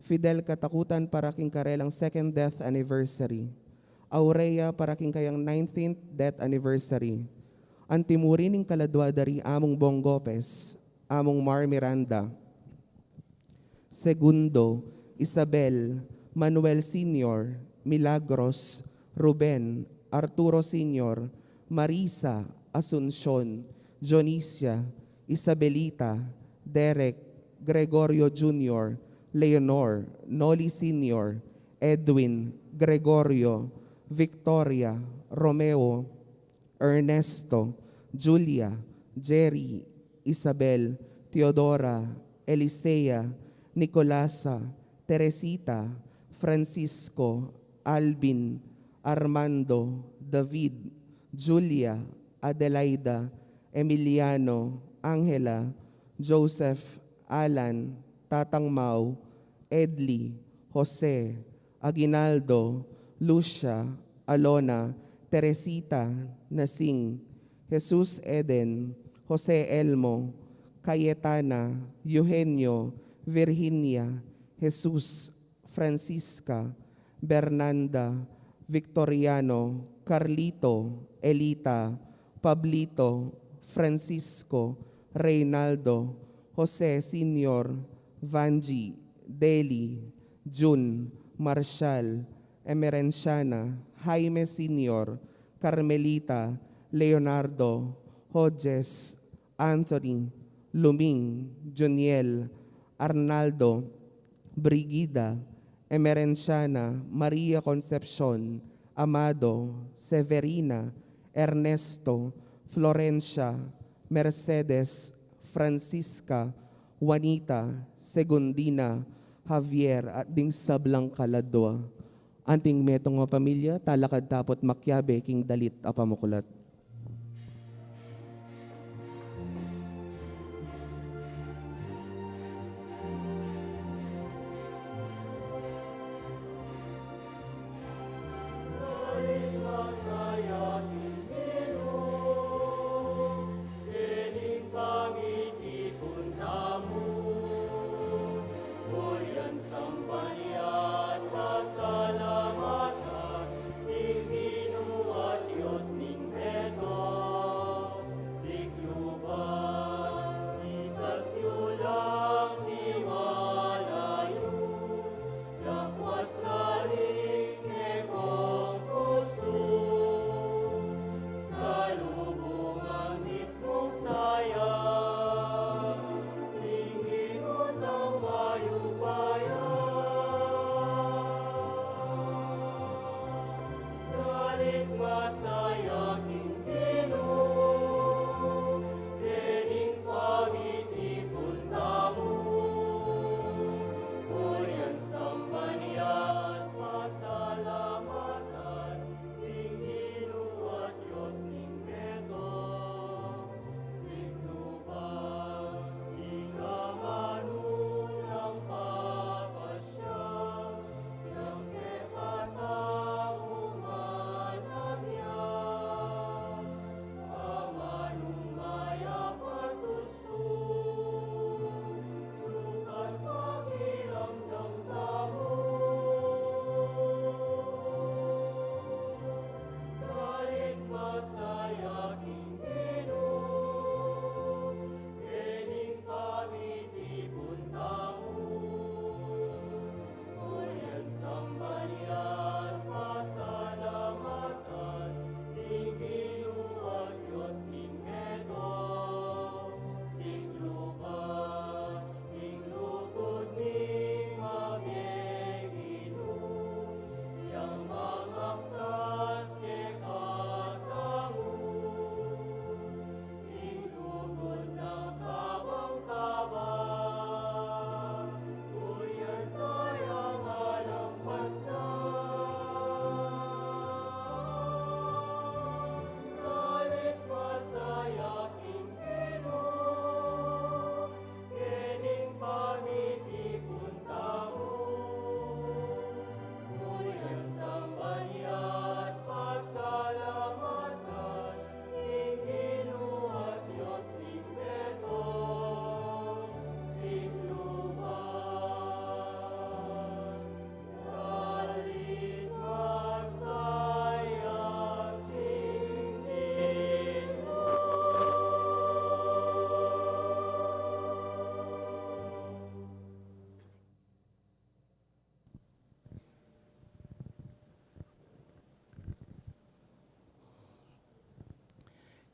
Fidel Katakutan para king karelang second death anniversary. Aurea para king kayang nineteenth death anniversary. Antimurin ning kaladua da ri Among Bong Gopez, Among Mar Miranda, Segundo, Isabel, Manuel Senior, Milagros, Ruben, Arturo Senior, Marisa, Asuncion, Dionisia, Isabelita, Derek, Gregorio Junior, Leonor, Noli Senior, Edwin, Gregorio, Victoria, Romeo, Ernesto, Julia, Jerry, Isabel, Teodora, Elisea, Nicolasa, Teresita, Francisco, Alvin, Armando, David, Julia, Adelaida, Emiliano, Angela, Joseph, Alan, Tatang Mau, Edli, Jose, Aguinaldo, Lucia, Alona, Teresita, Nasing, Jesus Eden, Jose Elmo, Cayetana, Eugenio, Virginia, Jesus, Francisca, Bernanda, Victoriano, Carlito, Elita, Pablito, Francisco, Reynaldo, Jose Senior, Vangie, Deli, Jun, Marshall, Emerenciana, Jaime Senior, Carmelita, Leonardo, Hodges, Anthony, Luming, Juniel, Arnaldo, Brigida, Emerenciana, Maria Concepcion, Amado, Severina, Ernesto, Florencia, Mercedes, Francisca, Juanita, Segundina, Javier, at ding sablang kaladua. Anting metung a pamilya, talakad tapu't makiabe king dalit a pamuklat.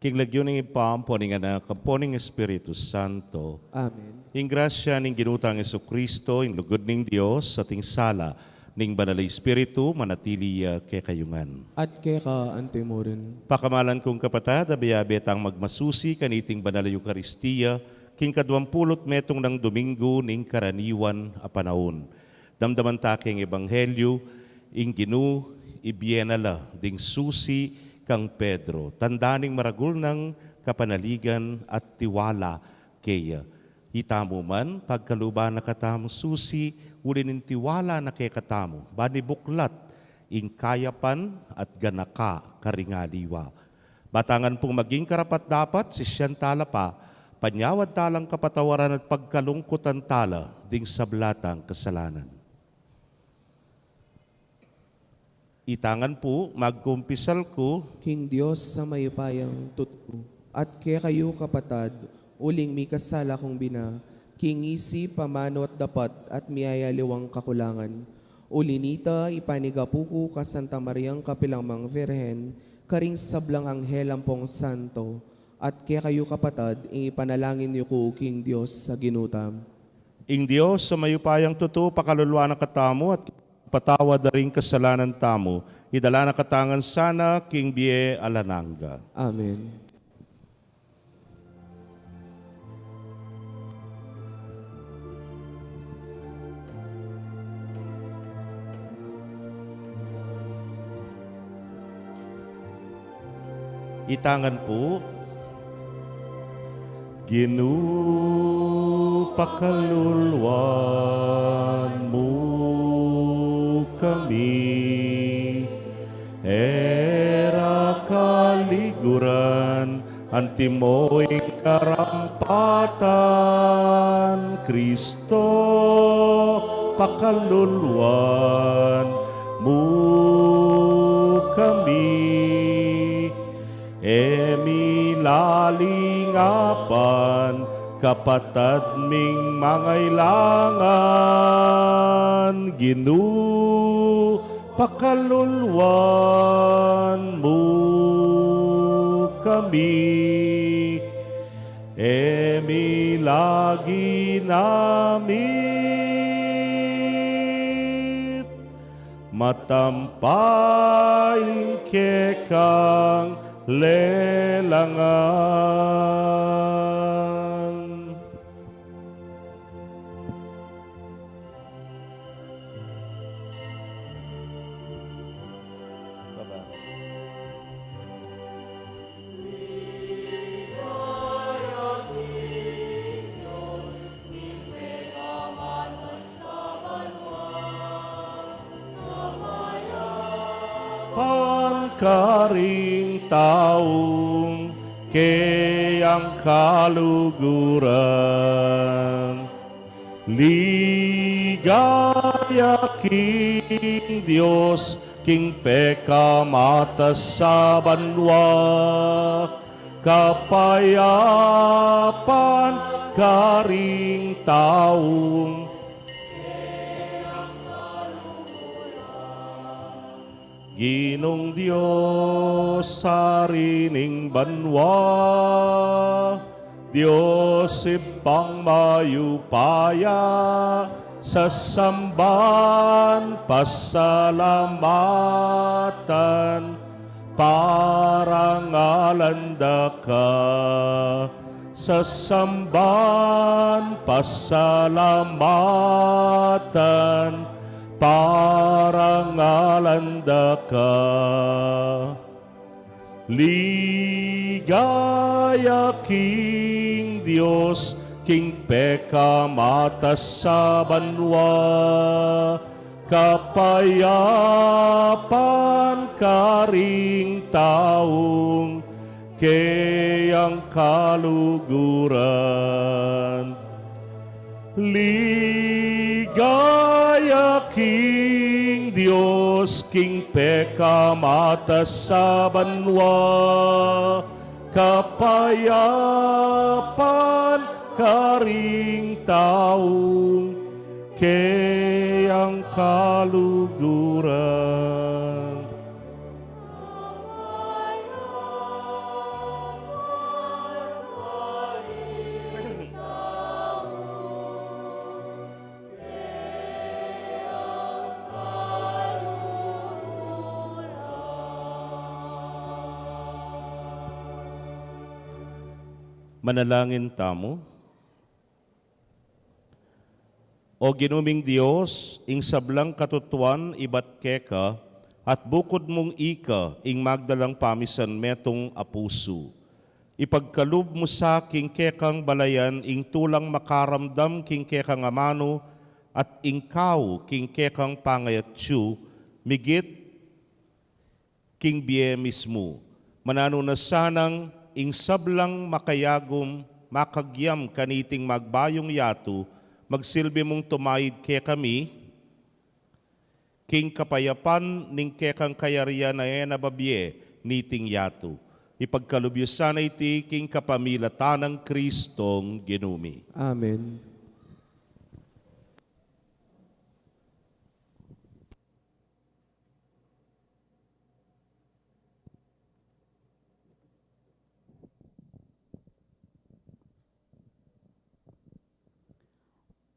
King lagyu ning Ibpa, ampo ning Anak, ampo ning Espiritu Santo. Amen. Ing grasya ning Ginu tang Jesucristo, ing lugud ning Dios, at ing sala ning Banal a Espiritu, manatili ya kekayu ngan. At keka antimurin. Pakamalan kung kapatad, abe-abe tang magmasusi kaniting Banal a Eukaristia, king kaduang pulu't metung nang Domingo ning karaniwan a panaun. Damdaman ta king Ebanghelyo, ing Ginu, ibie na la ding susi kang Pedro, tanda ning maragul nang kapanaligan at tiwala keya. Itamu man, pagkaluban na katamu susi, uli ning tiwala na kekatamu, ban ibuklat ing kayapan at ganaka karing aliwa. Ba ta ngan pung maging karapat-dapat, sisian tala pa, panyawad talang kapatawaran at pagkalungkutan tala ding sabla tang kasalanan. Ita ngan pu, magkumpisal ku king Dios a mayupayang tutu, at kekayu kapatad, uling mikasala kung bina, king isip, amanu at dapat, at miyayaliwang kakulangan. Uli nita, ipanigapu ku ka Santa Mariang kapilan mang Virgen, karing sablang anghel ampong santo, at kekayu kapatad, ing ipanalangin yu ku king Dios a Ginu ta. Ing Dios a mayupayang tutu pakaluluan na katamu at patawad da ring kasalanan tamu, idala na katamu ngan sana king bie alang angga. Amen. Itangan pu. Ginu, pakaluluan mu kami, e ra kaliguran, antimo ing karampatan, Kristo, pakaluluan mu kami. E mi lalingapan kapatad ming mangailangan, Ginu, pakaluluan mu kami. E mi lagi namit matampa ing kekang lelangan. Pan karing taung keyang kaluguran. Ligaya king Dios, king pekamatas a banua, kapayapan karing taung Ginung Dios, Ari ning banua, Dios Ibpang mayupaya, sasamban, pasalamatan, parangalan da ka, sasamban, pasalamatan, parangalan da ka. Ligaya king Dios, king pekamatas a banua, kapayapan karing taung keyang kaluguran. Ligaya king Dios, king pekamatas a banua, kapayapan karing taung keyang kaluguran. Manalangin tamu. O Ginu ming Dios, ing sablang katutuan ibat keka, at bukud mung ika ing magdalang pamisan metung a pusu. Ipagkalub mu sa king kekang balayan ing tulang makaramdam king kekang amanu at ing kau king kekang pangayatsu, migit king bie mismu. Mananu na sanang ing sablang makayagum, makagyam kaniting magbayung yatu, magsilbi mung tumaid kekami, king kapayapan ning kekang kayarian a e na babie niting yatu. Ipagkalub yu sana iti king kapamilatan nang Kristong Ginu mi. Amen.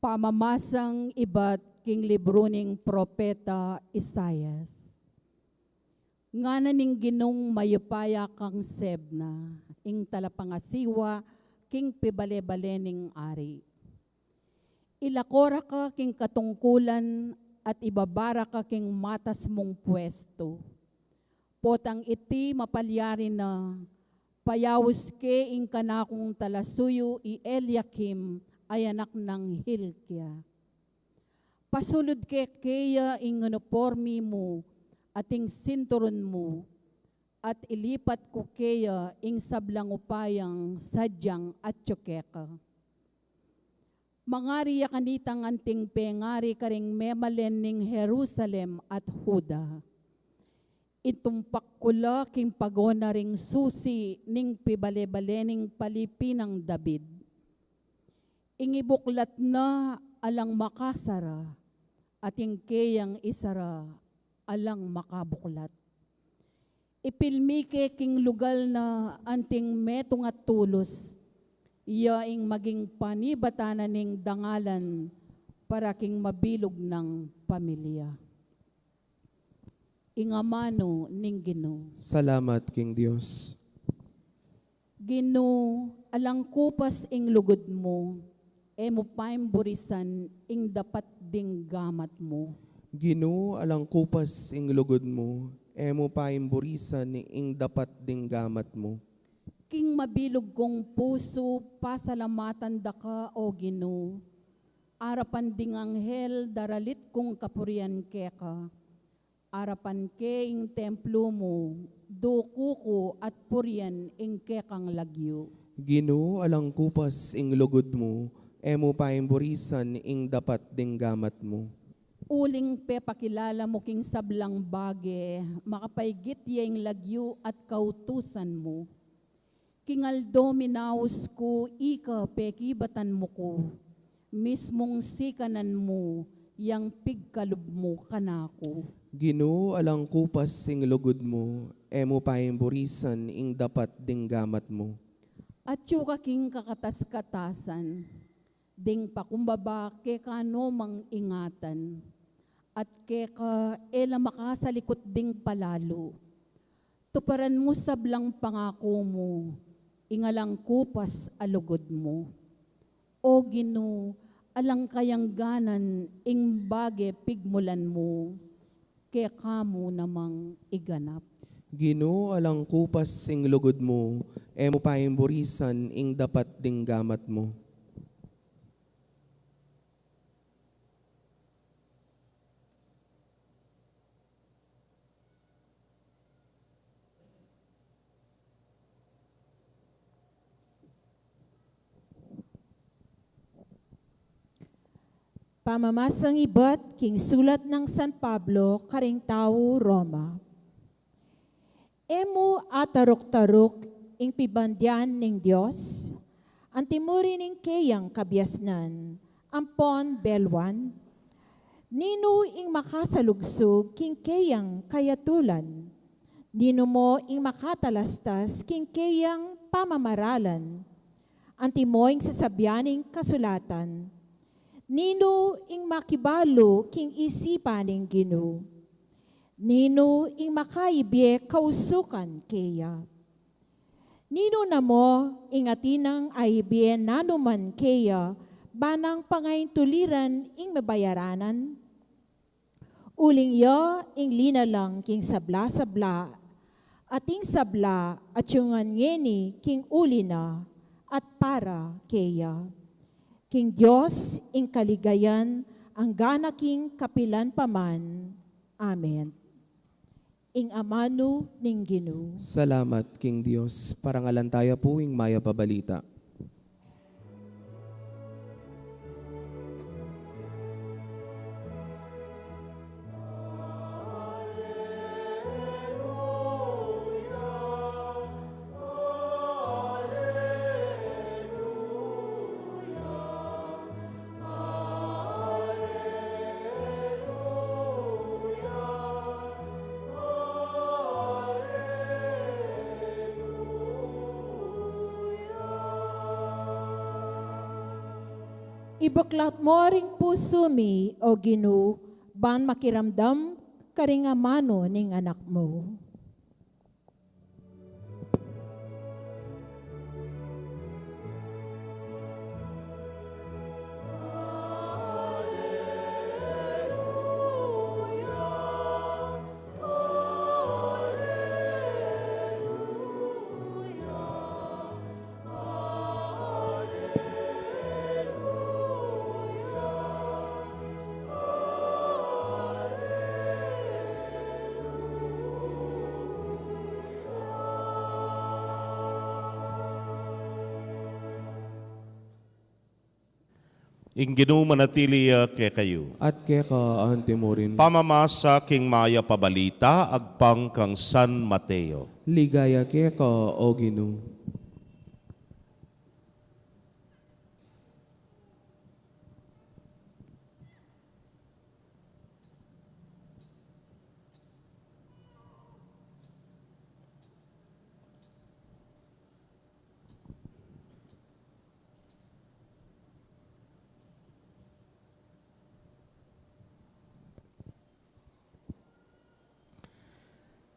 Pamamasang ibat king libru ning propeta Isaias. Ngana ning Ginung mayupaya kang Sebna, ing talapangasiwa king pibale-bale ning ari. Ilako ra ka king katungkulan at ibaba ra ka king matas mung puestu. Potang iti mapalyari na, payaus ke ing kanakung talasuyu i Eliakim a anak nang Hilkia. Pasulud ke keya ing unipormi mu at ing sinturun mu, at ilipat ku keya ing sablang upayang sadyang atyu keka. Mangari ya kanitang anting pengari karing memalen ning Jerusalem at Juda. Itumpak ku la king pago na ring susi ning pibale-bale ning palipi nang David. Ing ibuklat na alang makasara, at ing keyang isara alang makabuklat. Ipilmi ke king lugal na anting metung at tulus, iya ing maging panibatan na ning dangalan para king mabilug nang pamilya. Ing amanu ning Ginu. Salamat king Dios. Ginu, alang kupas ing lugud mu, e mu paing burisan ing dapat ding gamat mu. Ginu, alang kupas ing lugud mu, e mu paing burisan ing dapat ding gamat mu. King mabilug kung pusu, pasalamatan da ka, O Ginu. Arapan ding anghel, daralit kung kapurian keka. Arapan ke ing templu mu, duku ku at purian ing kekang lagyu. Ginu, alang kupas ing lugud mu, e mu paing burisan ing dapat ding gamat mu. Uling pepakilala mu king sablang bage, makapaigit ya ing lagyu at kautusan mu. King aldo minaus ku, ika pekibatan mu ku, mismung sikanan mu yang pigkalub mu kanaku. Ginu, alang kupas ing lugud mu, e mu paing burisan ing dapat ding gamat mu. Atyu ka king kakatas-katasan, ding pakumbaba keka no mang ingatan, at keka e la makasalikut ding palalu. Tuparan mu sablang pangaku mu, ing alang kupas a lugud mu. O Ginu, alang kayangganan ing bage pigmulan mu, keka mu namang iganap. Ginu, alang kupas ing lugud mu, e mu paing burisan ing dapat ding gamat mu. Pamamasang ibat king sulat nang San Pablo karing tau Roma. E mu ataruk-taruk ing pibandian ning Dios, antimuri ning keyang kabiasnan, ampon beluan? Ninu ing makasalugsug king keyang kayatulan? Ninu mo ing makatalastas king keyang pamamaralan? Antimo ing sasabian ning kasulatan, ninu ing makibalu king isipan ning Ginu? Ninu ing makaibie kausukan keya? Ninu na mo ing atin nang aibie nanuman keya, ba nang pangaintuliran ing mabayaranan? Uling ya ing linalang king sabla-sabla, at ing sabla atyungan ngeni king uli na at para keya. King Dios ing kaligayan, anggana king kapilan pa man. Amen. Ing amanu ning Ginu. Salamat king Dios. Parangalan taya pu ing mayap a balita. Ibuklat mu ring pusu mi, O Ginu, ban makiramdam karing amanu ning Anak mu. Ing Ginu manatili ya kekayu. At keka antimurin. Pamamasa king mayap a balita agpang kang San Mateo. Ligaya keka, O Ginu.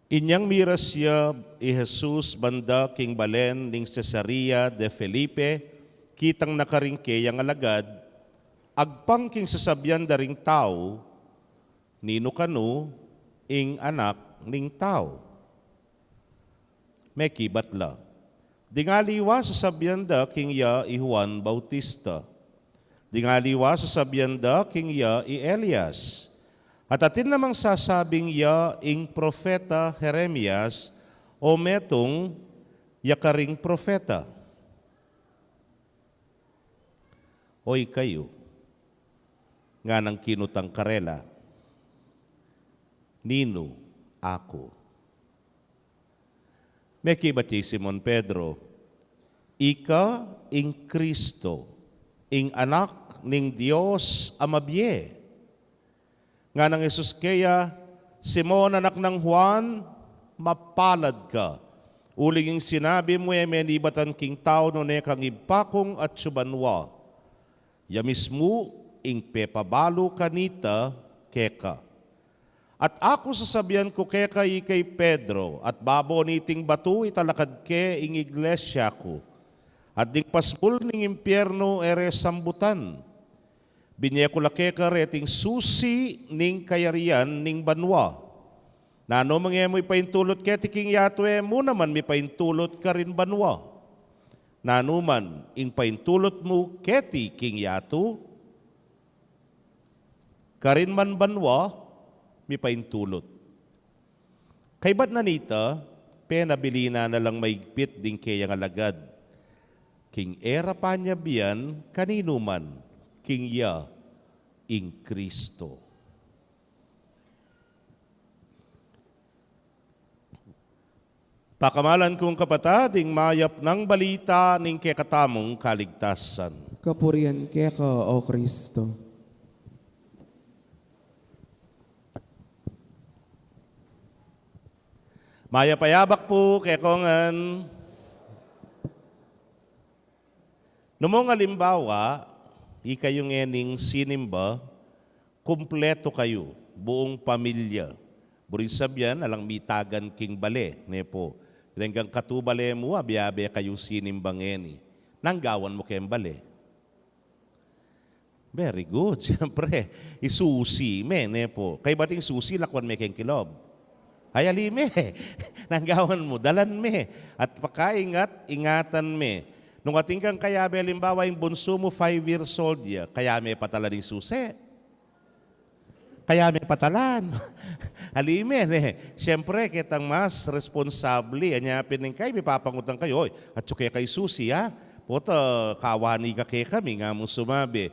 Inyang miras ya i Jesus banda king balen ning Cesarea de Felipe, kitang na karing keyang alagad, agpang king sasabian da ring tau, "Ninu kanu ing Anak ning Tau?" Mekibat la. Ding aliwa sasabian da king ya i Juan Bautista. Ding aliwa sasabian da king ya i Elias. At atin namang sasabing ya ing propeta Jeremias o metung ya karing propeta. O ikayu, nganang kinutang karela, "Ninu aku?" Mekibat ya i Simon Pedro, "Ika ing Kristo, ing Anak ning Dios a mabie." Nganang Jesus keya, "Simon, anak nang Juan, mapalad ka, uling ing sinabi mu e menibatan king tau, nune kang Ibpa kung atsu banua. Ya mismu ing pepabalu kanita keka. At aku sasabian ku keka, ika i Pedro, at babo niting batu italakad ke ing iglesia ku. At ding pasbul ning impiernu e re sambutan. Binie ku la keka reting susi ning kayarian ning banua. Nanu mang e mu ipaintulut keti king yatu, e mu naman mipaintulut karin banua. Nanu man ing paintulut mu keti king yatu, karin man banua mipaintulut." Kaybat na nita, penabilin na na lang maigpit ding keyang alagad king e ra panyabian kaninu man king ya ing Kristo. Pakamalan kung kapatad, ing mayap nang balita ning kekatamung kaligtasan. Kapurian keka, O Kristo. Mayap a yabak pu kekongan. Numong alimbawa, ikayu ngening sinimba, kumpletu kayu, buung pamilya. Buring sabian, alang mitagan king bale, ne pu. Deng katu bale mu, abe-abe kayung sinimba ngeni. Nanu ing gawan mu keng bale? Very good. Siyempre, isusi me, ne pu. Kaybat ing susi, lakwan me keng kilob. Ay, ali me. Nanu ing gawan mu, dalan me. At pakaingat-ingatan me. Nung atin kang kayabe, alimbawa, ing bunsu mu, five years old ya, kaya me patalan ing susi? Kaya me patalan? Ali me, ne. Siyempre, ketang mas responsable, anya pin ning kay, mipapangutan kayu, "Oy, atsu keka ing susi, ha? Pota, kawani ka kekami," nga mung sumabi.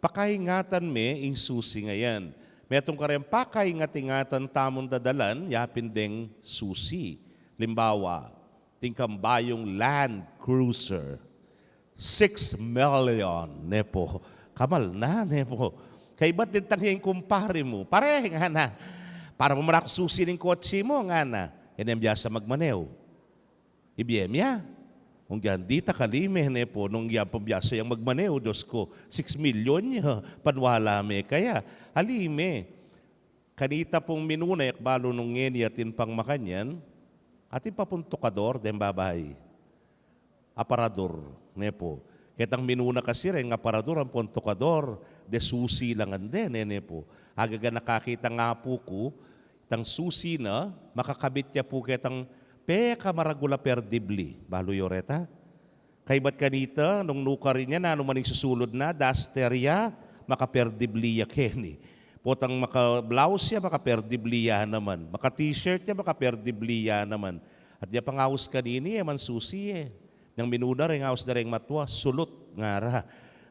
Pakaingatan me ing susi ngayan. Metung kareng pakaingat-ingatan tamung dadalan, yapin deng susi. Limbawa, atin kang bayung Land Cruiser. Six million, ne pu. Kamal na, ne pu. Kaybat dintang ya ing kumpari mu. "Pare," ngana, "para mu man aku susi ning kotse mu," ngana. E ne biasa magmaneho. Ibie mi ya. Nung yan, ditak a lime, ne pu, nung yan pung biasa yang magmaneu, Dios ku, six million ya, paniwala me kaya. Alime, kanita pung minuna, e ku balu nung ngeni atin pang makanyan, atin pa pung tukador, deng babai. Aparador, ne pu. Ketang minuna kasi reng aparador ampong tukador, de susi la ngan de, ne, ne pu. Agaga nakakita nga pu ku, itang susi na, makakabit ya pu ketang pekamaragul a perdibli. Balu yu reta? Kaybat kanita, nung nukarin ya, nanu man ing susulud na, duster ya, makaperdibli ya keni. Potang maka-blouse ya, makaperdibli ya naman. Maka-t-shirt ya, makaperdibli ya naman. At ya pang aus kanini, e man susi e. Nang minuna reng aus da reng matua, sulut, ngara.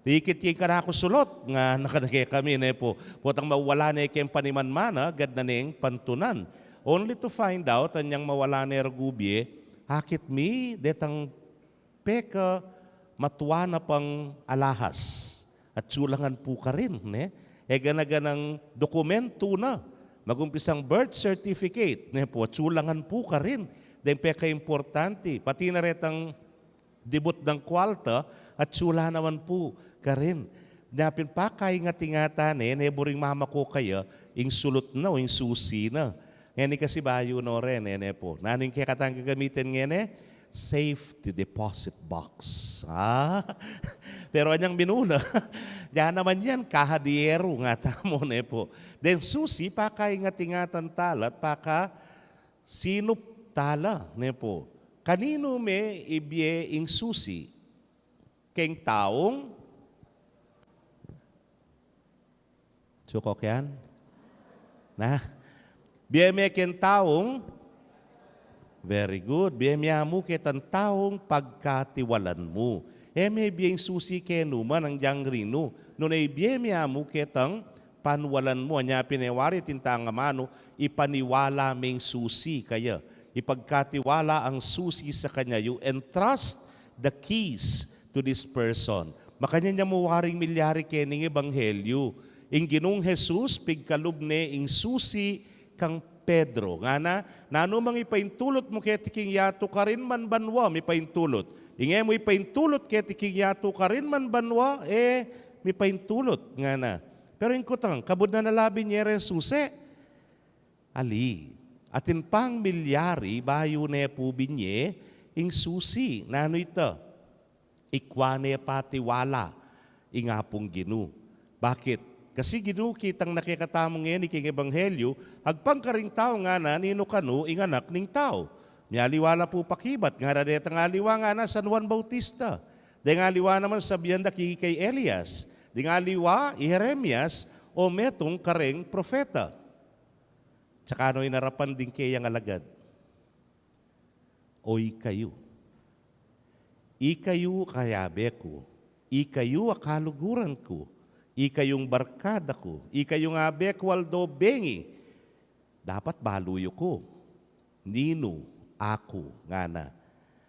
Ikit ya ing kanaku sulut, ngana kekami, ne pu. Potang mawala ne keng panimanmana, agad na neng pantunan. Only to find out, anyang mawala ne reng gubie, akit mi, detang pekamatua na pang alahas. Atsu la ngan pu karin, ne? E gana-ganang dokumentu na. Magumpisang birth certificate, ne pu, atsu la ngan pu karin. Deng pekaimportante, pati na retang dibut nang kualta, atsu la naman pu karin. Nya pin pakaingat-ingatan ne, ne buring mamaku kaya, ing sulut na o ing susi na. Ngeni kasi bayu no rin, ne, ne pu. Nanu ing kekatang gagamitan ngeni? Safety deposit box. Ah? Pero anyang minuna, ya naman yan, kahadieru nga tamu, ne pu. Deng susi, pakaingat-ingatan tala at pakasinup tala, ne pu. Kaninu me ibie ing susi? Keng taung Sukok yan? Na? Bie me keng taung? Very good. Bie me mu ketang taung pagkatiwalan mu. E me bie ing susi kenu man nung dyang rinu. Nune bie me mu ketang paniwalan mu. Anya pin e wari atin tang amanu, ipaniwala me ing susi kaya. Ipagkatiwala ang susi sa kanya. You entrust the keys to this person. Makanyan ya mu waring milyari kening ebanghelyu. Ing Ginung Jesus, pigkalub ne ing susi kang Pedro. Ngana, nanu mang ipaintulut mu keti king yatu karin man banua, mipaintulut. Ing e mu ipaintulut keti king yatu karin man banua, e, mipaintulut. Ngana. Pero ing kutang, kabud na na la binye reng susi. Ali, atin pang milyari bayu ne pu binye ing susi. Nanu ita? Ikwa ne patiwala ing Apung Ginu. Bakit? Kasi Ginu, kitang na kekatamu ngeni king ebanghelyu, agpang karing tau ngana, ninu kanu ing Anak ning Tau? Mialiwa la pu pakibat, ngara detang aliwa ngana San Juan Bautista. Deng aliwa naman sabian da kikay Elias. Deng aliwa i Jeremias o metung kareng propeta. Tsaka no inarapan ding keyang alagad, o ikayu. Ikayu a kayabe ku, ikayu a kaluguran ku, ikayung barkada ku, ikayung abe ku aldo bengi, dapat balu yu ku. Ninu aku, ngana.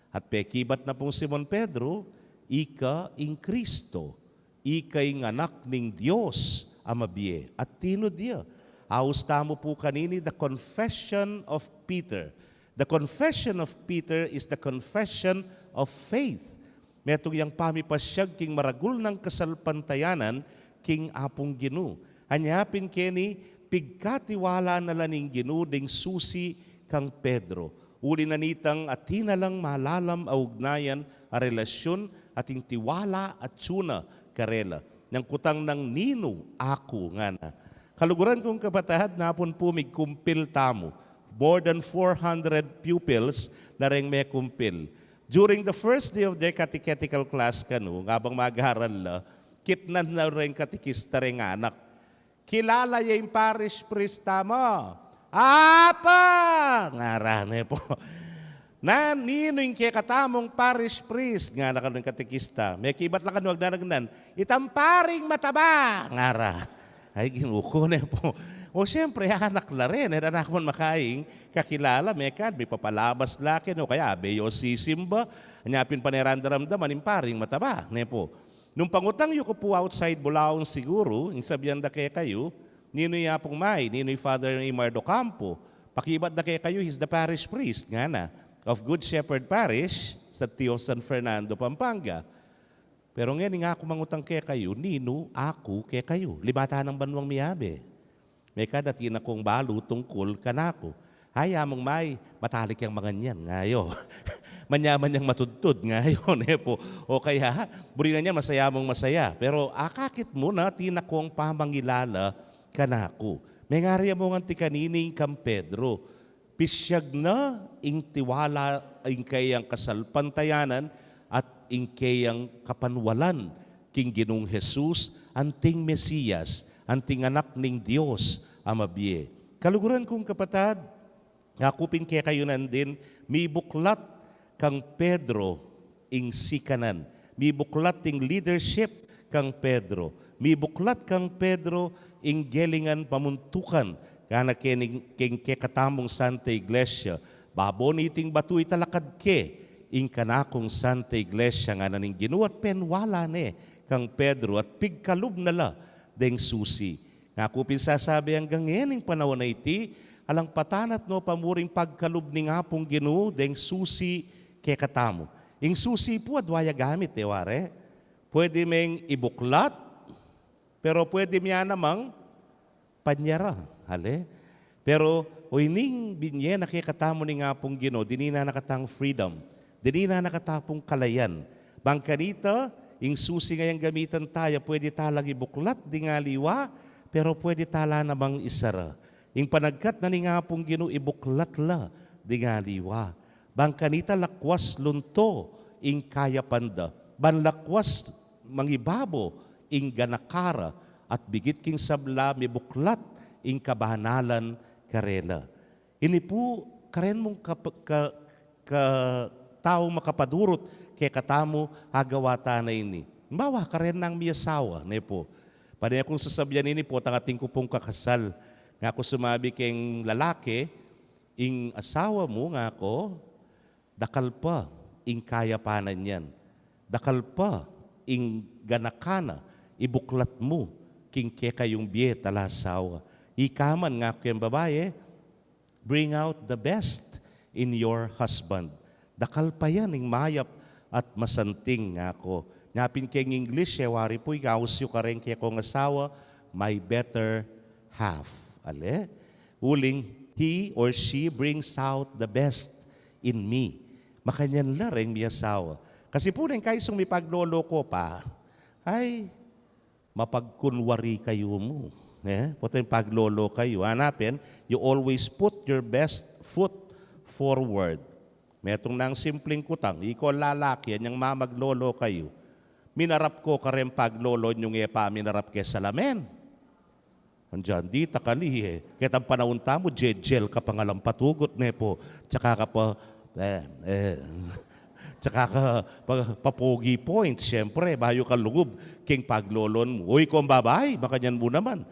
At pekibat na pung Simon Pedro, ika ing Kristo, ika ing Anak ning Dios a mabie. At tinud ya. Aus tamu pu kanini, the confession of Peter. The confession of Peter is the confession of faith. Metung yang pamipasyag king maragul nang kasalpantayanan king Apung Ginu. Anya pin keni, pigkatiwala na la ning Ginu ding susi kang Pedro. Uli na nitang atin na lang malalam a ugnayan a relasyun ating tiwala at tiyuna karela. Nang kutang nang ninu aku ngana. Kaluguran kung kapatad, napun pu migkumpil tamu. More than four hundred pupils na reng mekumpil. During the first day of their catechetical class kanu, ngabang mag-aral la, kitnan na reng katekista reng anak. Kilala ye ing parish priest tamu? Apa! Ngara ne pu. Na, ninu ing kekatamung parish priest? Ngana kanu ing katekista. Mekibat la kanu agdan-agdan. Itang paring mataba! Ngara. Ay, Ginu ku ne pu. O, siyempre, anak la rin. E da na ku man makaing kakilala, mekad, mipapalabas la keni, o kaya abe yu sisimba. Anya pin pane rang daramdaman ing paring mataba, ne pu. Nung pangutang yu ku pu outside bulaung siguru, ing sabian da kekayu, ninu i Apung May, ninu i Father Imar Docampo, pakibat da kekayu, he's the parish priest, ngana. of Good Shepherd Parish, sa Tio San Fernando, Pampanga. Pero ngeni, aku mangutang kekayu, ninu aku kekayu? Libatan nang banwang miyabe. Mekad atin akung balu tungkul kanaku. Ay, among may, matalik yang manganyan, ngayo. Manyaman yang matudtud, ngayo, ne pu. O kaya, buri na niya masaya mung masaya. Pero akakit mu na atin akung pamangilala kanaku. Mengari among anti kanini kang Pedro. Pisyag na ing tiwala, ing kayang kasalpantayanan at ing kayang kapanwalan king Ginung Jesus, anting Mesiyas, anting Anak ning Dios a mabie. Kaluguran kung kapatad, ngaku pin kekayu nandin, mibuklat kang Pedro ing sikanan. Mibuklat ing leadership kang Pedro. Mibuklat kang Pedro ing gelingan pamuntukan. Ngana keng, keng kekatamung Santa Iglesia, babo niting batu italakad ke ing kanakung Santa Iglesia, ngana ning Ginu, at penwala ne kang Pedro at pigkalub na la deng susi. Ngaku pin sasabi anggang ngening panaun a iti, alang patanat no pa mu ring pagkalub ning Apung Ginu deng susi kekatamu. Ing susi pu adwa ya gamit, e ware? Pwede meng ibuklat, pero pwede me ya namang panyara, ale? Pero, o ining binye na kekatamu ning Apung Ginu, dinina na katang freedom, dinina na kata pung kalayan. Bang kanita, ing susi ngayang gamitan taya, pwede talang ibuklat ding aliwa, pero pwede tala namang isara. Ing panagkat na ning Apung Ginu, ibuklat la ding aliwa. Bang kanita lakwas lunto ing kayapan da. Bang lakwas mangibabo ing ganaka ra, at bigit king sabla mibuklat ing kabanalan karela. Ini pu, karen mung kap-, ka-, ka-, tau makapadurut kekatamu, agawa ta na ini. Halimbawa, karen nang miyasawa, ne pu. Pane kung sasabian ini, potang atin ku pung kakasal. Ngaku sumabi keng lalaki, ing asawa mu, ngaku, dakal pa ing kayapan na niyan. Dakal pa ing ganaka na, ibuklat mu king kekayung bie talasawa. Ika man, ngaku keng babai, bring out the best in your husband. Dakal pa yan ing mayap at masanting, ngaku. Nya pin keng English, e wari pu, ika, aus yu kareng kekong asawa, my better half. Ale? Uling, he or she brings out the best in me. Makanyan la reng miyasawa. Kasi pu neng kaisung mipaglolo ko pa, ay, mapagkunwari kayu mu. Eh? Potang paglolo kayu. Ngana pin, you always put your best foot forward. Metung nang simpling kutang, ikong lalaki, inyang mamaglolo kayu, minarap ko kareng paglolo nyung e pa minarap keng salamin. Andiyan, ditak ali e. Ketang panaun tamu, jejel ka pa ngan lang patugut, ne pu. Tsaka ka pa, eh, eh, tsaka ka pa, papogi point, siyempre, bayu ka lugub keng paglolon mu. Uy, kung babai, makanyan mu naman.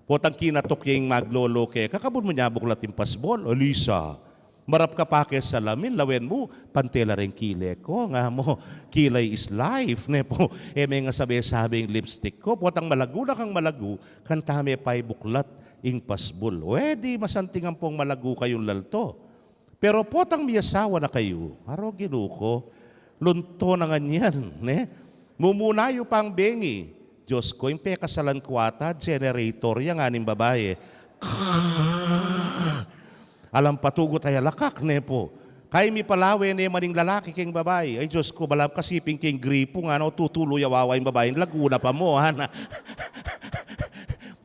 Potang kinatuk ya ing maglolo keka, kabud mu nya buklat ing pasbul. Alisa, marap ka pa keng salamin, lawen mu, pante la reng kile ku, ngana mu, kilay is life, ne pu. E me ngan sabe-sabe ing lipstick ku. Potang malagu na kang malagu, kanta me pa ibuklat ing pasbul. O, e di masanting ampong malagu kayung lalto. Pero potang miyasawa na kayu, aro Ginu ku, lunto na ngan yan, ne? Mumuna yu pang bengi. Diyos ku, ing pekasalan ku ata, generator ya, ngana ning babai. Alang patugut a alakak, ne pu. Kaya mipalawe ne man ing lalaki keng babai. Ay, Diyos ku, balamu kasi pin keng gripu, ngana, o tutulu ya wawa ing babai, lagu na pa mu, ngana.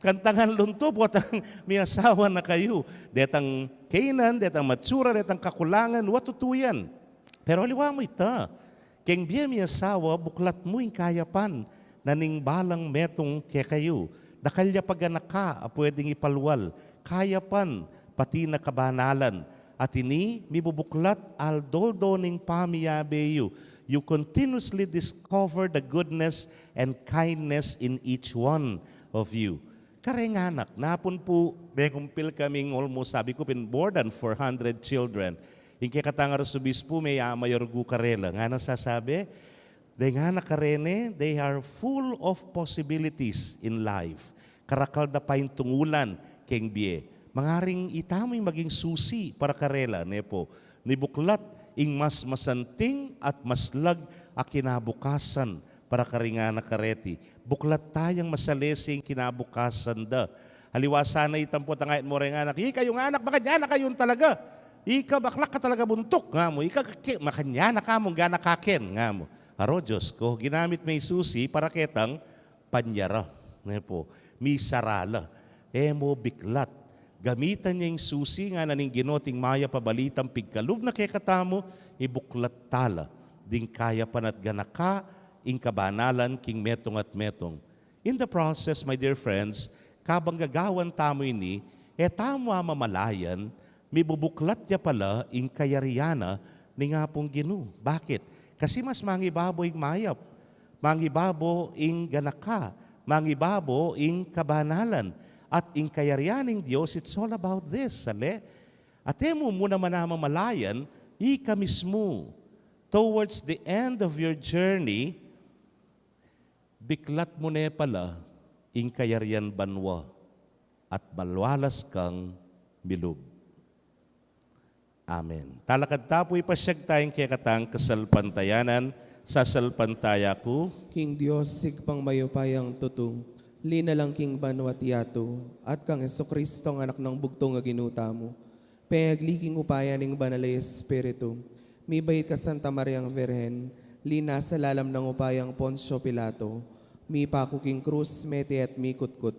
Kanta ngan lunto, potang miyasawa na kayu. Detang kainan, detang matsura, detang kakulangan, wa tutu yan. Pero aliwa mu ita, keng bie miyasawa, buklat mu ing kayapan na ning balang metung kekayu. Dakal ya pa ganaka a pwedeng ipalwal, kayapan, pati na kabanalan. At ini mibubuklat aldo-aldo ning pamiyabe yu. You continuously discover the goodness and kindness in each one of you. Kareng anak, napun pu, mengumpil kaming almost, sabi ku pin, more than four hundred children. Ing kekatang arsobispu, me-, mayorgu karela. Ngana sasabi, deng anak karene, they are full of possibilities in life. Karakal da pa ing tungulan keng bie. Mangaring itamu ing maging susi para karela, ne pu. Mibuklat ing mas masanting at maslag a kinabukasan para karing anak kareti. Buklat tayang masalese ing kinabukasan da. Aliwa sana itang potang ait mo reng anak, "Ika yung anak, makanyan na kayun talaga. Ika, bakla ka talaga buntuk," nga mu. "Ika, kaki, makanyan na ka mu, gana kaken," nga mu. Aro, Dios ko, ginamit me i susi para ketang panyara, ne pu, misara la. E mo biklat. Gamitan ya ing susi ngana ning Ginu, ing mayap a balitang pigkalub na kekatamu, ibuklat tala ding kayapan at ganaka ing kabanalan king metung at metung. In the process, my dear friends, kabang gagawan tamu ini, e tamu mamalayan, mibubuklat ya pala ing kayarian na ning Apung Ginu. Bakit? Kasi mas mangibabo ing mayap, mangibabo ing ganaka, mangibabo ing kabanalan, at ing kayarian ning Dios, it's all about this, sale? At e mu mu naman mamalayan, ika mismu, towards the end of your journey, biklat mu ne pala ing kayarian banua at malwalas kang milub. Amen. Talakad ta pu, ipasyag taya ing kekatang kasalpantayanan. Sasalpantaya ku king Dios, Ibpang mayupayang tutu, linalang king banua't yatu, at kang Jesucristo, Anak nang bugtung a Ginu tamu, pengagli king upaya ning Banal a Espiritu, mibait kang Santa Mariang Virgen, linasa lalam ning upayang Poncio Pilato, mipaku king krus, mete at mikutkut.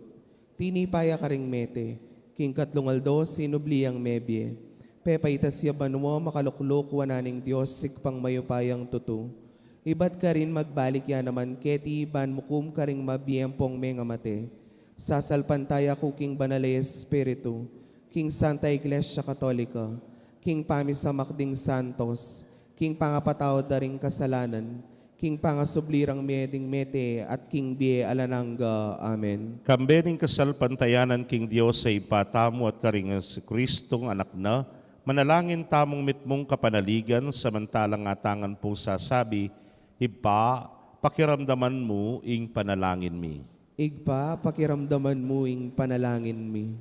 Tinipa ya karing mete, king katlung aldo sinubli yang mebie. Pepaitas ya banua, makalukluk wanan ning Dios, Ibpang mayupayang tutu. Ibat karin magbalik ya naman keti ban mukum karing mabie ampong mengamate. Sasalpantaya ku king Banal a Espiritu, king Santa Iglesia Katolika, king pamisamak ding santos, king pangapatawad da ring kasalanan, king pangasubli rang mie ding mete, at king bie alang angga. Amen. Kambe ning kasalpantayanan king Dios a Ibpa tamu at karing Jesucristong Anak na, manalangin tamung mitmung kapanaligan, samantalang atangan pung sasabi, Ibpa, pakiramdaman mu ing panalangin mi. Ibpa, pakiramdaman mu ing panalangin mi.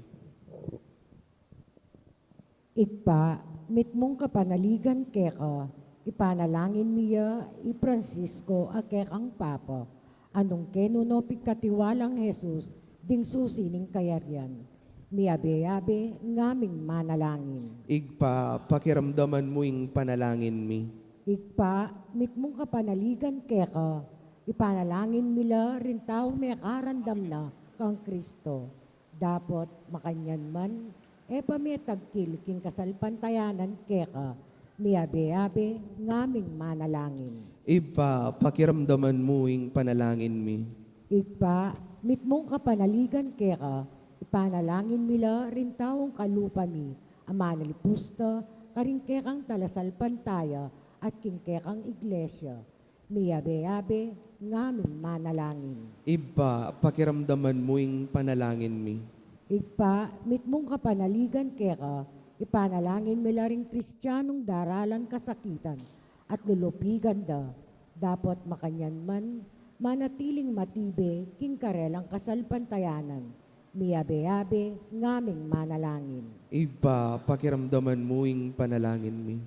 Ibpa, mitmung kapanaligan keka, ipanalangin mi ya i Francisco a kekang Papa, a nung kenu no pigkatiwalang Jesus ding susi ning kayarian. Miabe-abe ngaming manalangin. Ibpa, pakiramdaman mu ing panalangin mi. Ibpa, mitmung kapanaligan keka, ipanalangin mi la ring taung mekarandam na kang Kristo. Dapot makanyan man, e pa metagkil king kasalpantayanan keka, miabe-abe ngaming manalangin. Ibpa, pakiramdaman mu ing panalangin mi. Ibpa, mitmung kapanaligan keka, ipanalangin mi la ring taung kalupa mi, a manalipus da karing kekang talasalpantaya at king kekang iglesia. Miabe-abe ngaming manalangin. Ibpa, pakiramdaman mu ing panalangin mi. Ibpa, mitmung kapanaligan keka, ipanalangin mi la ring Kristianong daralan kasakitan at lulupigan da, dapot makanyan man, manatiling matibe king karelang kasalpantayanan. Miabe-abe ngaming manalangin. Ibpa, pakiramdaman mu ing panalangin mi.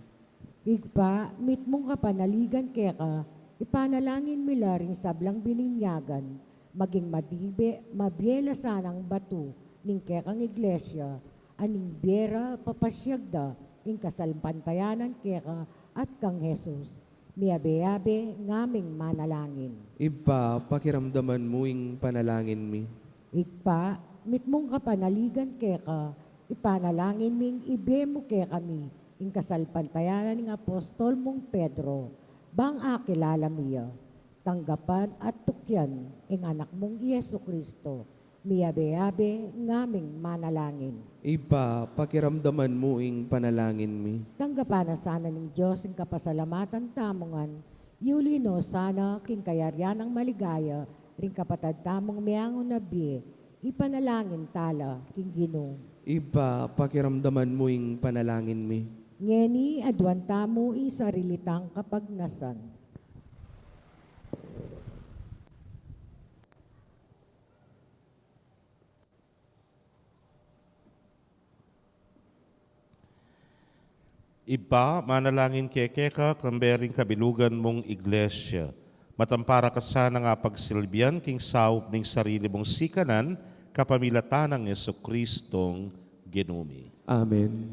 Ibpa, mitmung kapanaligan keka, ipanalangin mi la ring sablang bininyagan, maging madibe, mabie la sanang batu ning kekang iglesia, a ning bie ra papasyag da ing kasalpantayanan keka at kang Jesus. Miabe-abe ngaming manalangin. Ibpa, pakiramdaman mu ing panalangin mi. Ibpa, mitmung kapanaligan keka, ipanalangin mi ing ibie mu kekami ing kasalpantayanan ning apostol mung Pedro, bang akilala mi ya, tanggapan at tukyan ing Anak mung i Jesucristo, miabe-abe ngaming manalangin. Ibpa, pakiramdaman mu ing panalangin mi. Tanggapan na sana ning Dios ing kapasalamatan tamu ngan, yuli no sana king kayarian nang maligaya ring kapatad tamung meangu na bie, ipanalangin tala king Ginu. Ibpa, pakiramdaman mu ing panalangin mi. Ngeni aduan tamu ing sarili tang kapagnasan. Ibpa, manalangin kami keka, kambe ring kabilugan mung Iglesia. Matampara ka sana ngang pagsilbian king saup ning sarili mung sikanan, kapamilatan nang Jesucristong Ginu mi. Amen.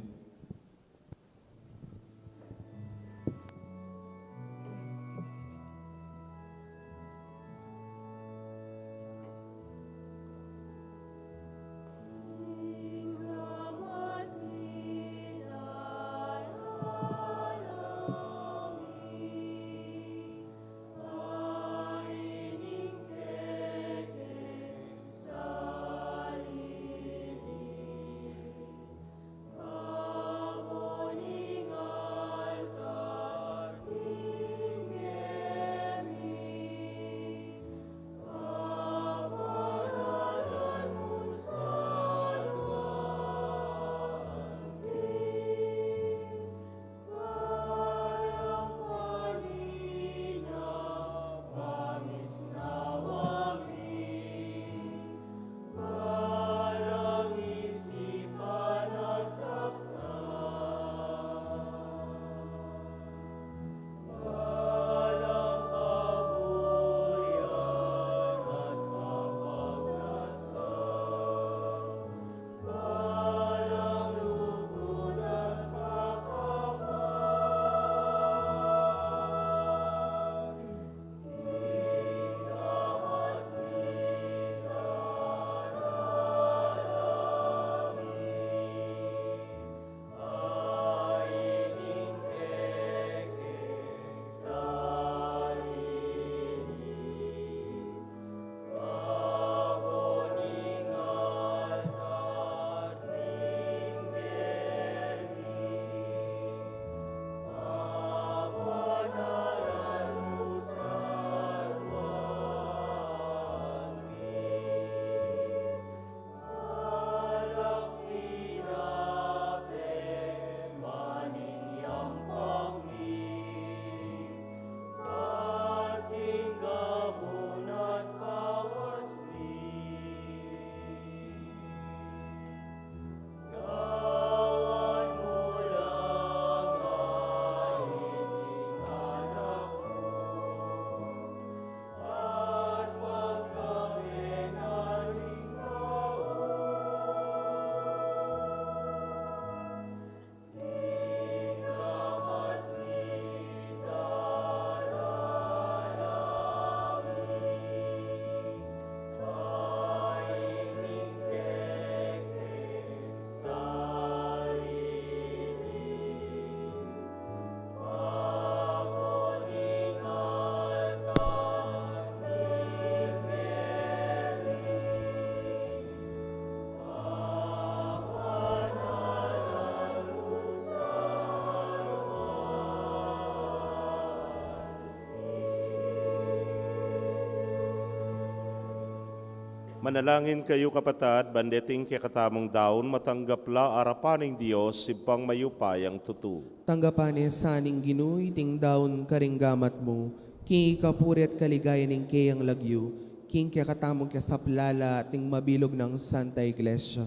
Manalangin kayu, kapatad, ban deting kekatamung daun matanggap la arapan ning Dios, Ibpang mayupayang tutu. Tanggapan ne sa ning Ginu iting daun karing gamat mu, king ikapuri at kaligayan ning keyang lagyu, king kekatamung kesaplalan at ning mabilug nang Santa Iglesia.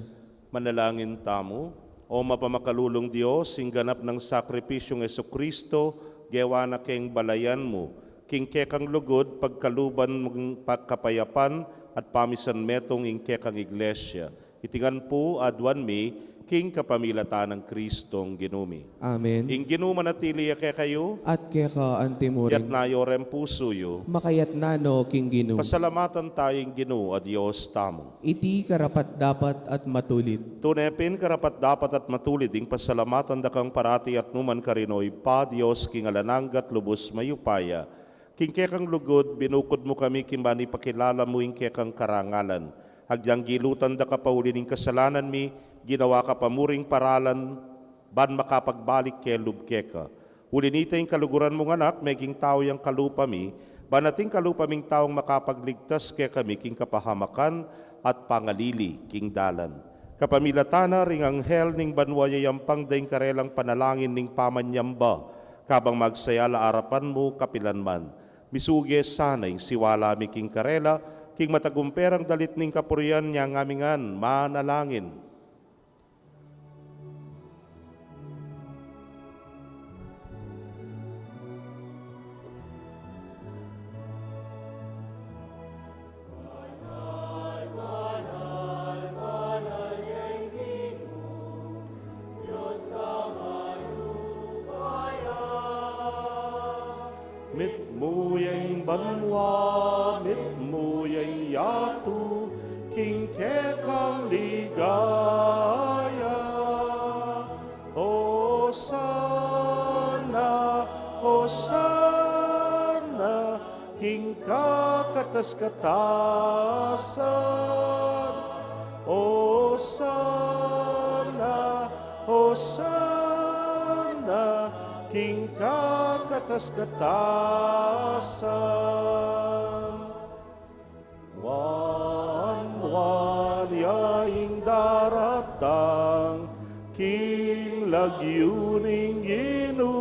Manalangin tamu. O mapamakalulung Dios, ing ganap nang sakripisyung Jesucristo, gewa na keng balayan mu, king kekang lugud, pagkaluban mung pa-, kapayapan at pamisan metung ing kekang Iglesia. Iti ngan pu aduan mi, king kapamilatan nang Cristong Ginu mi. Amen. Ing Ginu manatili ya kekayu. At keka antimurin. Iyatas yu reng pusu yu. Makayatas no king Ginu. Pasalamatan tamu ing Ginu a Dios tamu. Iti karapat-dapat at matulid. Tune pin karapat-dapat at matulid ing pasalamatan da kang parati at nukarin man, O Ibpa, Dios king alang angga at lubus mayupaya. King kekang lugud, binukud mu kami king ban ipakilala mu ing kekang karangalan. Agyang gilutan da ka pa uli ning kasalanan mi, ginawa ka pa muring paralan, ban makapagbalik kelub keka. Uli nita ing kaluguran mung Anak, meging tau yang kalupa mi, ban ating kalupa ming taung makapagligtas kekami king kapahamakan at pangalili king dalan. Kapamilatan na ring anghel ning banua, yayampang da ing karelang panalangin ning pamanyamba, kabang magsaya la arapan mu kapilan man. Misuge sana ing siwala mi king karela, king matagumperang dalit ning kapurian, inya ngamingan manalangin. Mitmu ya ing banua, mitmu ya ing yatu, king kekang ligaya. Hosana, Hosana, king kakatas-katasan. Hosana, Hosana, king kakatas-katasan. Nuan, nuan ya ing daratang king lagyu ning Ginu.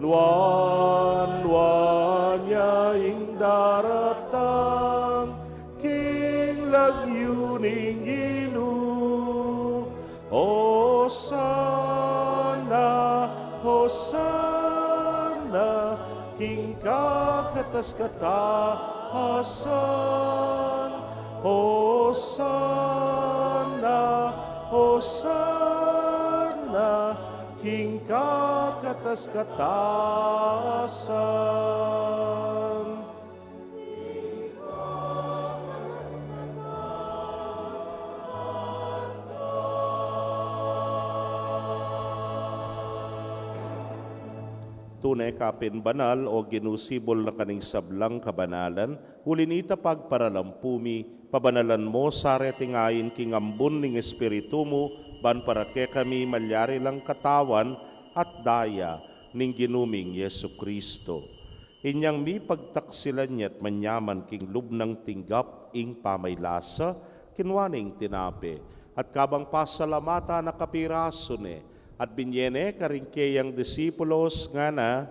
Nuan, nuan ya ing daratang king lagyu ning Ginu. Hosana, Hosana, king kakatas-katasan. Hosana, Hosana, king kakatas-katasan. Tune ka pin banal, O Ginu, sibul na ka ning sablang kabanalan, uli nita pagparalampu mi, pabanalan mu sa reting ain king ambun ning Espiritu mu, ban para kekami malyari lang katawan at daya ning Ginu ming Jesucristo. Inyang mipagtaksilan ya't manyaman king lub nang tinggap ing pamaylasa, kinua ne ing tinape, at kabang pasalamatan na kapirasu ne, at binye ne karing keyang disipulos ngana,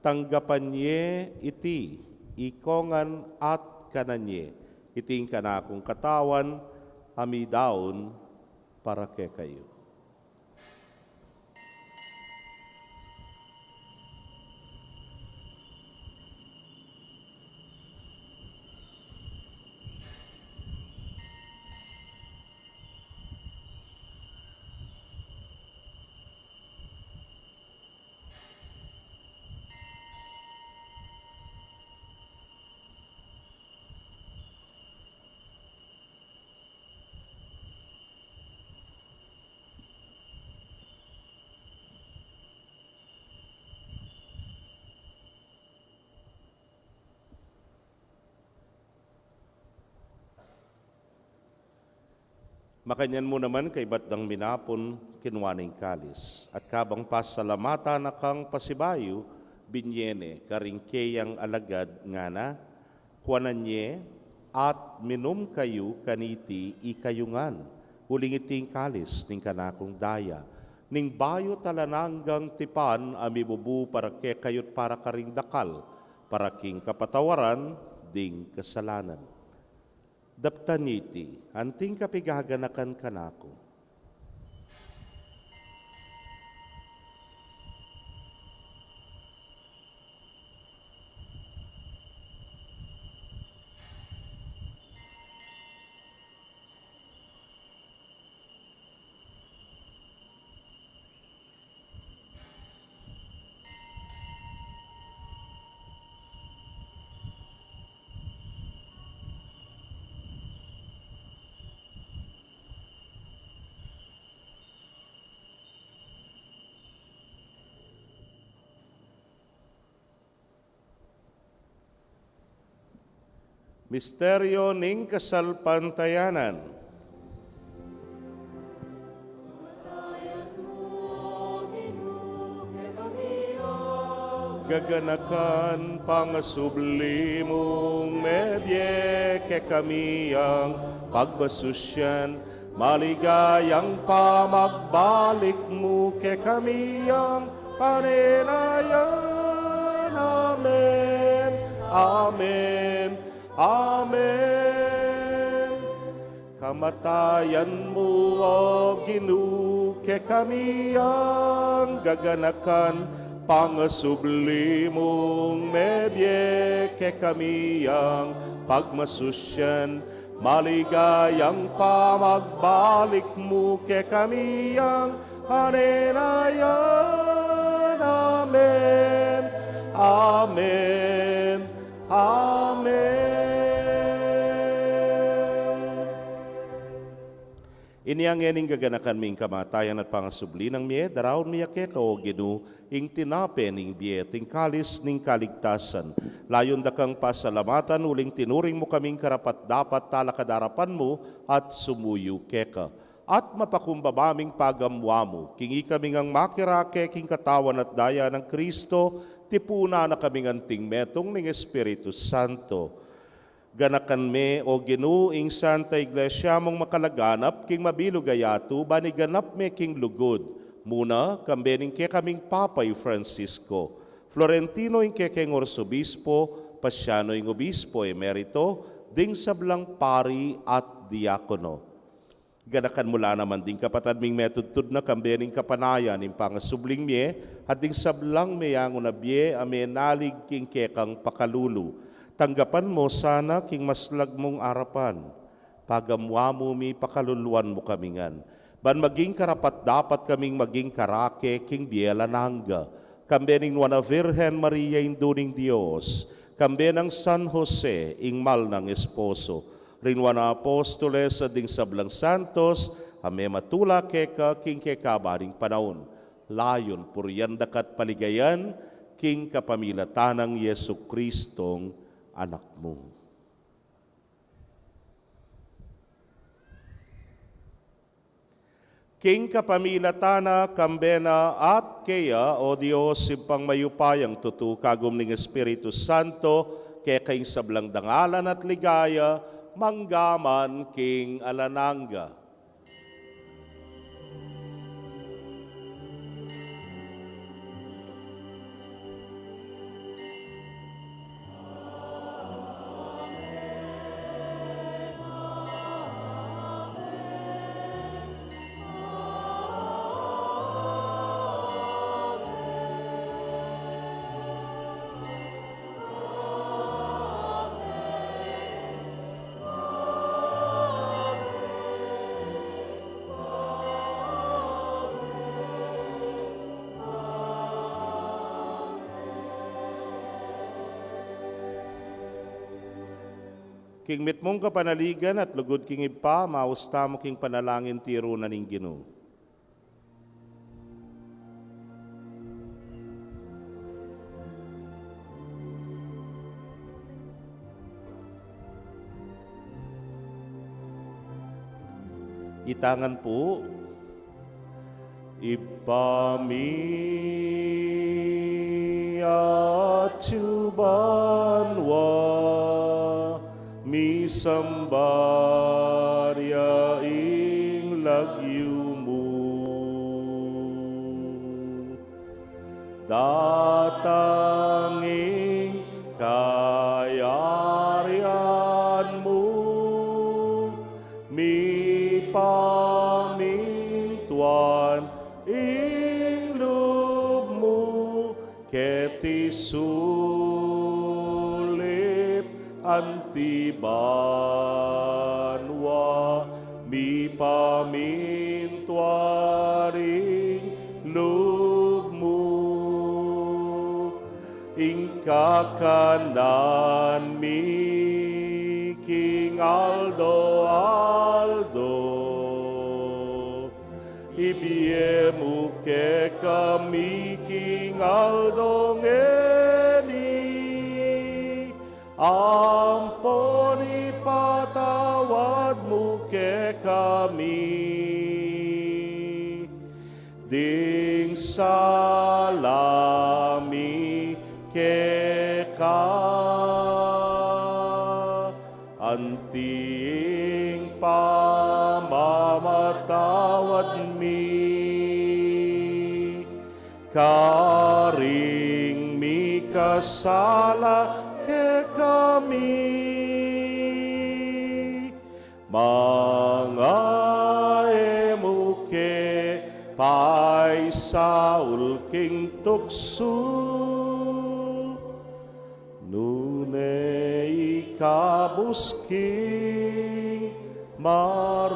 tanggapan ye iti, ikongan at kanan ye, iti ing kanakung katawan, a midaun para kekayu. Makanyan mu naman kaibat dang minapun, kinua ne ing kalis, at kabang pasalamatan na kang pasibayu, binye ne karing keyang alagad ngana, kuanan ye at minum kayu kaniti ikayu ngan, uling iti ing kalis ning kanakung daya, ning bayu at alang anggang tipan a mibubu para kekayu't para karing dakal, para king kapatawaran ding kasalanan. Daptan ye iti anting kapigaganakan kanaku. Misteryo ning kasalpantayanan. Gaganakan pangasubli mung mebie kekami yang pagmasusyan, maligayang pamagbalik mu kekami yang panenayan. Amen. Amen. Amen. Kamatayan mu, O Ginu, kekami yang gaganakan, pangasubli mung mebie kekami yang pagmasusyan, maligayang pamagbalik mu kekami yang panenayan. Amen. Inya ngeni, gaganakan ming kamatayan at pangasubli nang mie, daraun mi keka, O Ginu, ing tinape ning bie at ing kalis ning kaligtasan. Layun da kang pasalamatan uling tinuring mu kaming karapat-dapat talakad king arapan mu at sumuyu keka. At mapakumbaba ming pagamuan mu, king ikami ngang makirake king katawan at daya nang Kristo, tipunan na kaming anting metung ning Espiritu Santo. Ganakan me, O Ginu, ing Santa Iglesia mung makalaganap king mabilug a yatu, ban iganap me king lugud, muna kambe ning kekaming Papa i Francisco, Florentino ing kekeng Arsobispo, Pasiano ing Obispo Emerito, ding sablang pari at diakono. Ganakan mu la naman ding kapatad ming metudtud na kambe ning kapanayan ning pangasubling mie, at ding sablang meyangu na bie a menalig king kekang pakalulu. Tanggapan mu sana king maslag mung arapan. Pagamuan mu mi, pakaluluan mu kami ngan, ban maging karapat-dapat kaming maging karake king bie alang angga, kambe ning Nuan a Virgen Maria, Indu ning Dios, kambe nang San Jose, ing mal nang esposo, ring Nuan a Apostoles, at ding sablang santos a mematula keka king kekaban ning panaun. Layun purian da ka at paligayan king kapamilatan nang Jesucristong Anak mu. King kapamilatan na, kambe na, at keya, O Dios, Ibpang mayupayang tutu, kagum ning Espiritu Santo, keka ing sablang dangalan at ligaya, mangga man king alang angga. King mitmung kapanaligan at lugud king Ibpa, maus tamu king panalangin tiru na ning Ginu. Itangan pu. Ibpa mi, atsu banua, misamban ya ing lagyu mu. Datang ing kayarian mu, mipamintuan ing lub mu, keti sulip anti banua, mipamintuan ing lub mu. Ing kakanan mi king aldo-aldo, ibie mu kekami king aldo ngeni, ampon ipatawad mu kekami ding sala mi keka, anti ing pamamatawad mi karing mikasala kekami. Manga e mu ke paisaul king tuksu, nune ikabus king marok.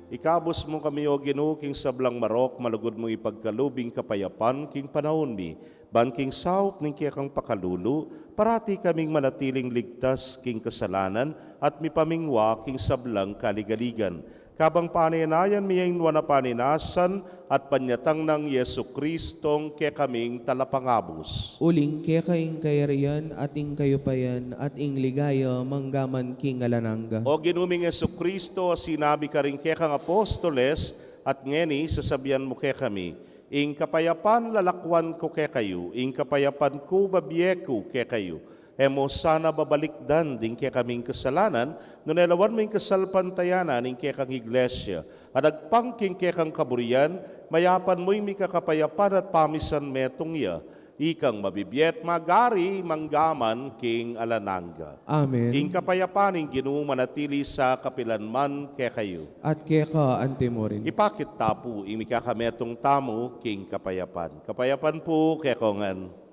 Ikabus mu kami, O Ginu, king sablang marok, malugud mung ipagkalub ing kapayapan king panaun mi, ban king saup ning kekang pakalulu, parati kaming manatiling ligtas king kasalanan at mipamingwa king sablang kaligaligan. Kabang panenayan mi ing nuan a panenasan at panyatang nang Jesucristong kekaming Talapangabus. Uling keka ing kayarian at ing kayupayan at ing ligaya manggaman king alang angga. O Ginu ming Jesucristo, sinabi karing kekang apostoles, at ngeni sasabian mu kekami, ing kapayapan lalakwan ku kekayu, ing kapayapan ku bibie ku kekayu. E mu sana babalikdan ding kekaming kasalanan, nune lawan mu ing kasalpantayanan ning kekang Iglesia, at agpang king kekang kaburian, mayapan mu ing mika kapayapan at pamisan metung ya, ikang mabibie at magari manggaman king alang angga. Amen. Ing kapayapan ning Ginu manatili sa kapilan man kekayu. At keka antimurin. Ipakit ta pu ing mikakametung tamu king kapayapan. Kapayapan pu kekongan.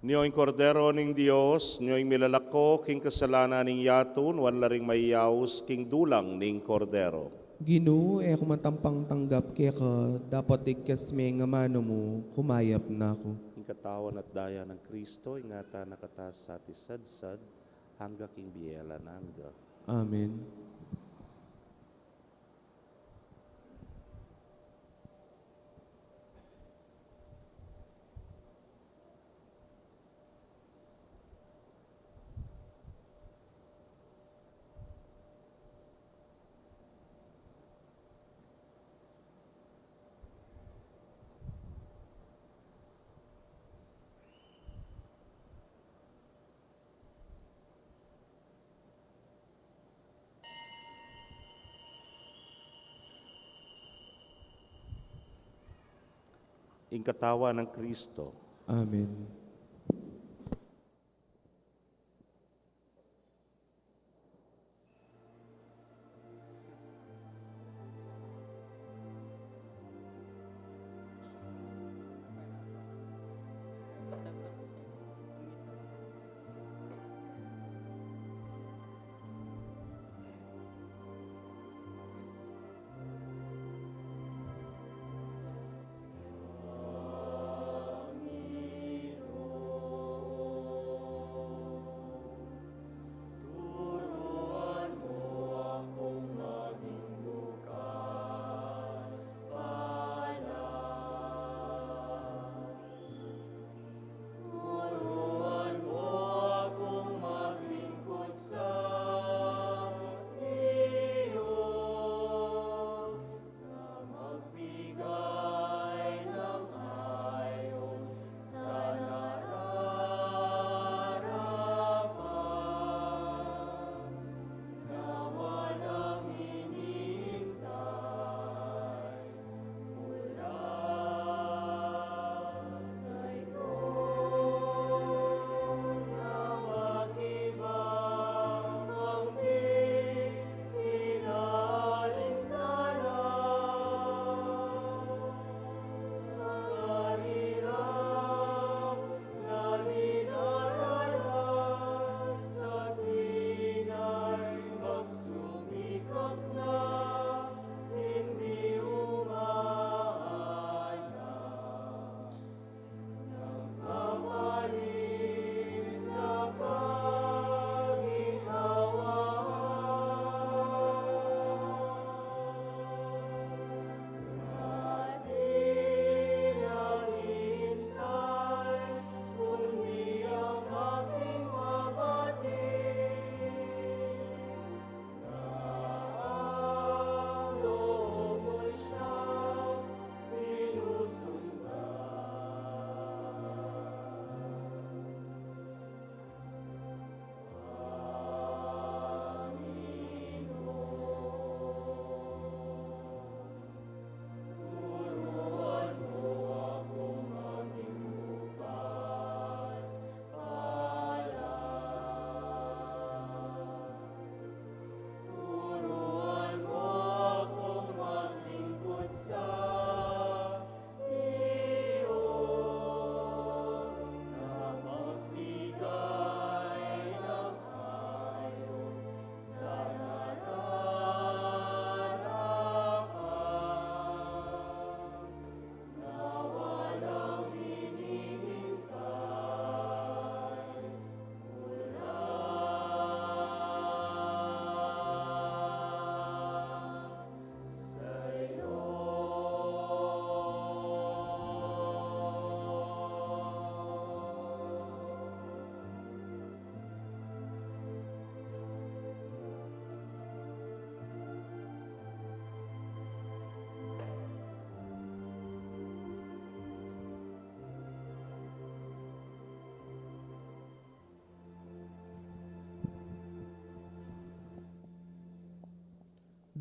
Nyo ing Kordero ning Dios, nyo ing milalako king kasalanan ning yatu, nuan la ring mayaus king dulang ning Kordero. Ginu, e ku man tampang tanggap keka, dapot igkas me ing amanu mu, kumayap na ku. Ing katawan at daya nang Kristo, ingatan na kata sa tisadsad, angga king bie alang angga. Amen. Ing katawan nang Kristo. Amen.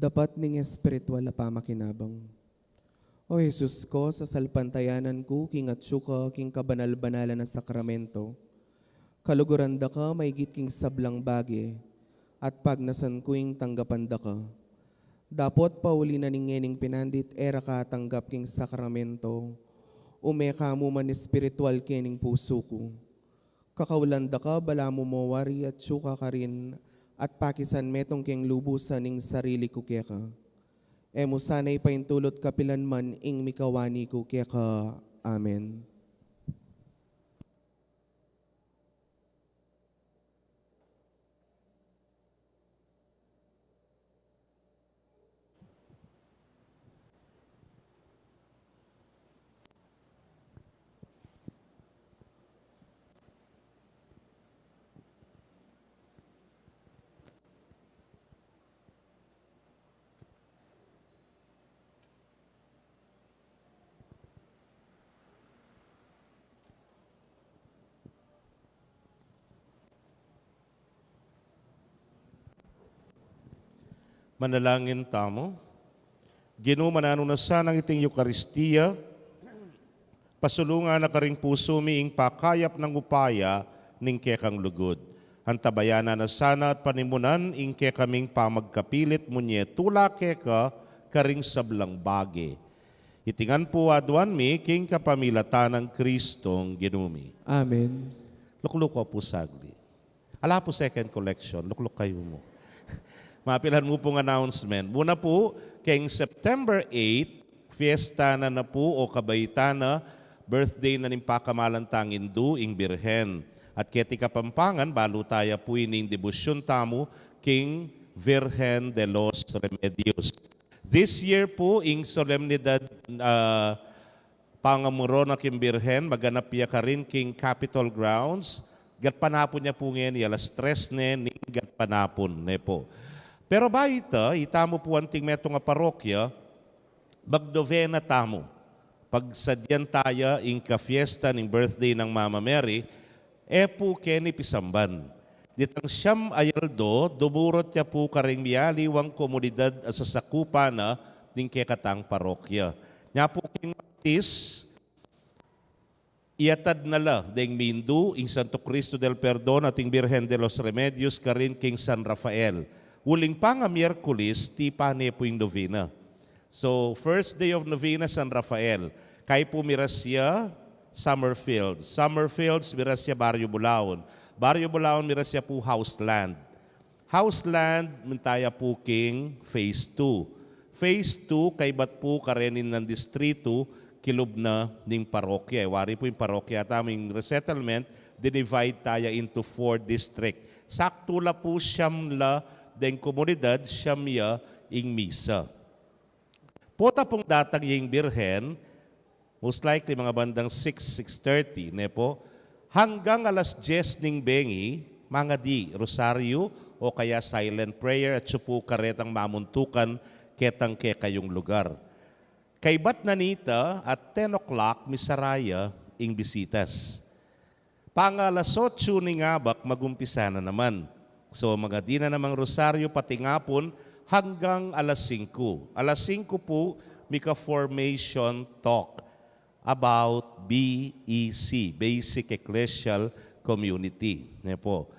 Dapat ning espiritual a pamakinabang. O Jesus ko, sasalpantayanan ku king atsu ka king kabanal-banalan a sakramento. Kaluguran da ka maigit king sablang bage, at pagnasan ku ing tanggapan da ka. Dapot pauli na ning ngening pinandit e ra ka tanggap king sakramento, ume ka mu man espiritual kening pusu ku. Kakaulan da ka, balamu mo wari atsu ka karin, at pakisan metung keng lubusan ing sarili ku keka. E mu sana ipaintulut kapilan man ing mikawani ku keka. Amen. Manalangin tamu. Ginu, mananu na sanang iting Eukaristia pasulungan na karing pusu mi ing pakayap nang upaya ning kekang lugud. Antabayanan na sana at panimunan ing kekaming pamagkapilit munye tula keka karing sablang bage. Iti ngan pu aduan mi king kapamilatan nang Kristong Ginu mi. Amen. Lukluk ko pu saglit. Ala pu second collection, lukluk kayu mu. Mapilan mu pung announcement. Muna pu, keng September eight, fiesta na na pu o kabaitan na, birthday na ning pakamalan tang Indu, ing Birhen. At keti Kapampangan, balu taya pu ining debosyun tamu king Virgen de los Remedios. This year pu, ing solemnidad, ah, pangamuro na king Birhen, maganap ya karin king Capitol grounds. Gatpanapun ya pu ngeni, alas tres ne ning gatpanapun, ne pu. Pero bayu ita, itamu pu anting metung a parokya, magnovena tamu. Pagsadyan taya ing kafiesta ning birthday nang Mama Mary, e pu keni pisamban. Ditang siyam a aldo, dumurut ya pu karing mialiwang komunidad a sasakupan na ning kekatang parokya. Nya pu king Martis, iyatad na la deng Mindu ing Santo Cristo del Perdon at ing Birhen de los Remedios karin king San Rafael. Uling panga Miyerkules, tipan ne pu ing novena. So, first day of novena, San Rafael. Kay pu miras ya Summerfield. Summerfield, miras ya Barrio Bulaon. Barrio Bulaon, miras ya pu Houseland. Houseland, minta ya pu king phase two. Phase two, kaybat pu karening distritu, kilub na ning parokya. Wari pu ing parokya tamu, ing resettlement, dinivide taya into four district. Saktu la pu siyam la deng komunidad, siyam ya ing misa. Pota pung datang ya ing Birhen, most likely mga bandang six, six thirty, ne po? Hanggang alas diyes ning bengi, mangadi rosaryo o kaya silent prayer at siya po karetang mamuntukan ketang kekayung lugar. Kaybat na nita at ten o'clock, misara ya ing bisitas. Panga alas otso ning abak, magumpisa na naman. So, mangadi na namang rosaryo patingapun hanggang alas singko. Alas singko po, mika formation talk about B E C, Basic Ecclesial Community. Ne po?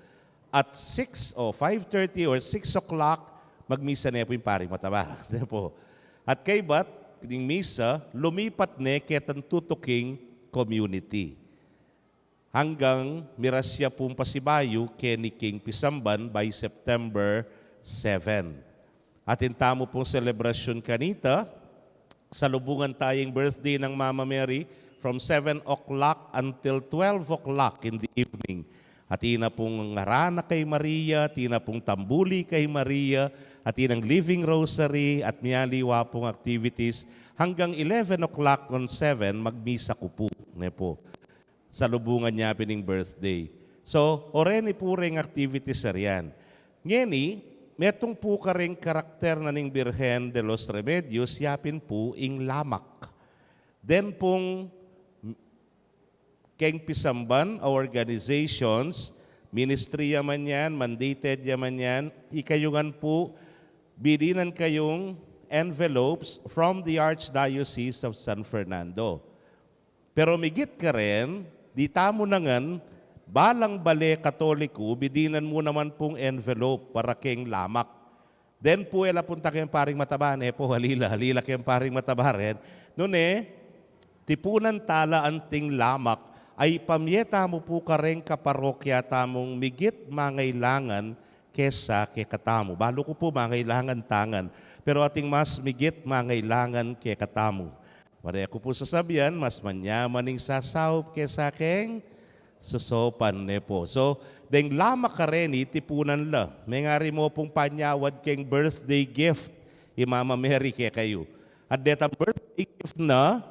At six o five thirty or six o'clock, magmisa ne po ing paring mataba. Ne po? At kaybat ning misa, lumipat ne ketang tutuking community. Hanggang miras ya pung pasibayu keni king pisamban by September seven. Atin tamu pung selebrasyun kanita, salubungan taya ing birthday nang Mama Mary from seven o'clock until twelve o'clock in the evening. Atin na pung ngarana kay Maria, atin na pung tambuli kay Maria, atin nang Living Rosary, at miyaliwa pung activities. Hanggang eleven o'clock on seven, magmisa ku pu, ne po. Salubungan ya pin ing birthday. So, oreni pu reng activities a rian. Ngeni, metung pu kareng karakter na ning Birhen de los Remedios, ya pin pu ing lamak. Den pung keng pisamban a organizations, ministry ya man yan, mandated ya man yan, ikayungan pu bidinan kayung envelopes from the Archdiocese of San Fernando. Pero migit karen, di tamu nangan, balang bale Katoliku, bidinan mu naman pung envelope para keng lamak. Then pu, e la punta keng paring mataba, ne pu, halila, halila keng paring mataba ren. Nune, tipunan tala anting lamak, a ipamie tamu pu kareng kaparokya tamung migit mangailangan kesa kekatamu. Balu ku pu mangailangan tangan, pero ating mas migit mangailangan kekatamu. Pare ku pu sasabian, mas manyaman ing sasaup kesa keng sosopan, ne pu. So, deng lamak kareni, tipunan la. Mengari mu pung panyawad keng birthday gift i Mama Mary kekayu. At detang birthday gift na,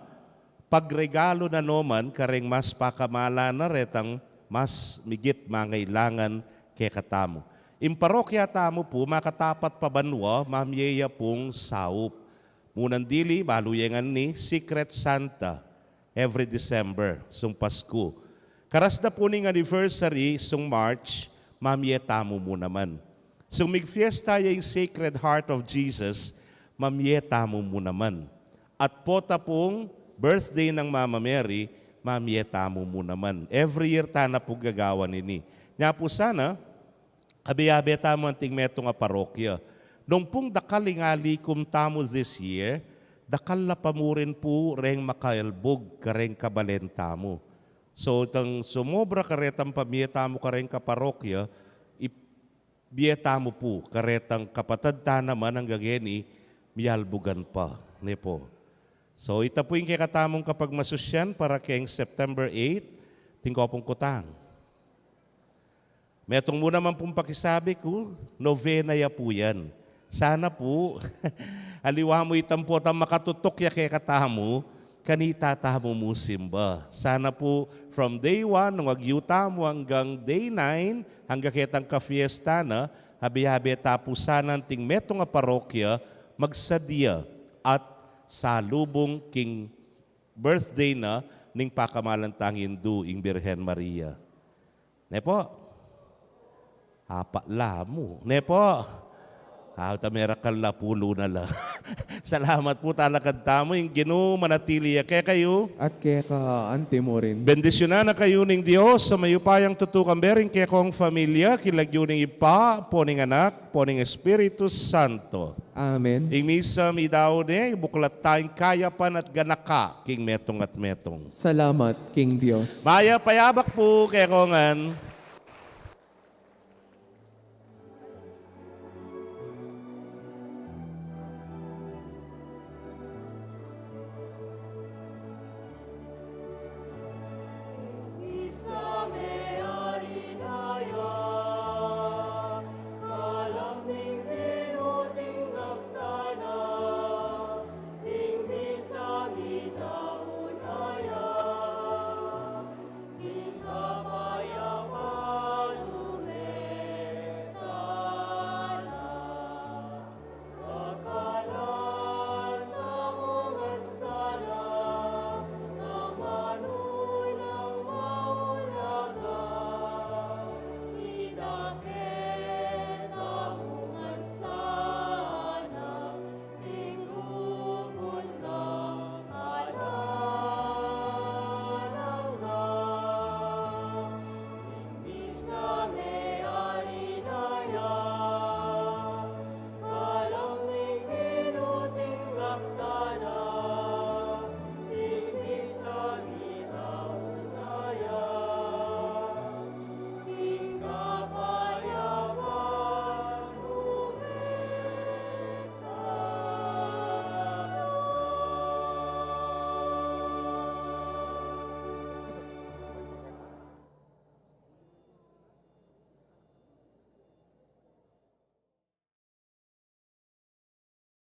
pagregalu na no man kareng mas pakamalan na retang mas migit mangailangan kekatamu. Ing parokya tamu pu, makatapat pa banua, mamie ya pung saup. Munang dili, balu ye ngan ni Secret Santa every December, sung Pasku. Karas na pu ning anniversary, sung March, mamie tamu mu naman. Sung migfiesta ya ing Sacred Heart of Jesus, mamie tamu mu naman. At pota pung birthday nang Mama Mary, mamie tamu mu naman. Every year tana pu gagawan ini. Nya pu sana, abe-abe tamu anting metung a parokya. Nung pung dakal ing alikum tamu this year, dakal la pa mu rin pu reng makaelbug kareng kabalen tamu. So, itang sumobra karetang pamie tamu kareng kaparokya, ibie tamu pu karetang kapatad ta naman anggang ngeni mialbugan pa, ne pu. So, ita pu ing kekatamung kapagmasusyan para keng September eight, atin ku pung kutang. Metung mu naman pung pakisabi ku, novena ya pu yan. Sana pu, aliwa mu itang potang makatutuk ya kekatamu, kanita tamu mu simba. Sana pu, from day one, nung agyu tamu anggang day nine, anggang ketang kafiesta na, abe-abe ta pu sana anting metung a parokya, magsadya at salubung king birthday na ning pakamalan tang Indu, ing Birhen Maria. Ne pu? Apat la mu. Ne pu? Awa ta, merakal la, pulu na la. Salamat pu, talakad tamu, ing Ginu manatili ya kekayu. At keka anti mu rin. Bendisyunan na kayu ning Dios a mayupayang tutu, kambe ring kekong familia, king lagyu ning Ibpa, ampo ning Anak, ampo ning Espiritu Santo. Amen. Ing misa midaun ne, ibuklat ta ing kayapan at ganaka king metung at metung. Salamat king Dios. Mayap a yabak pu kekongan.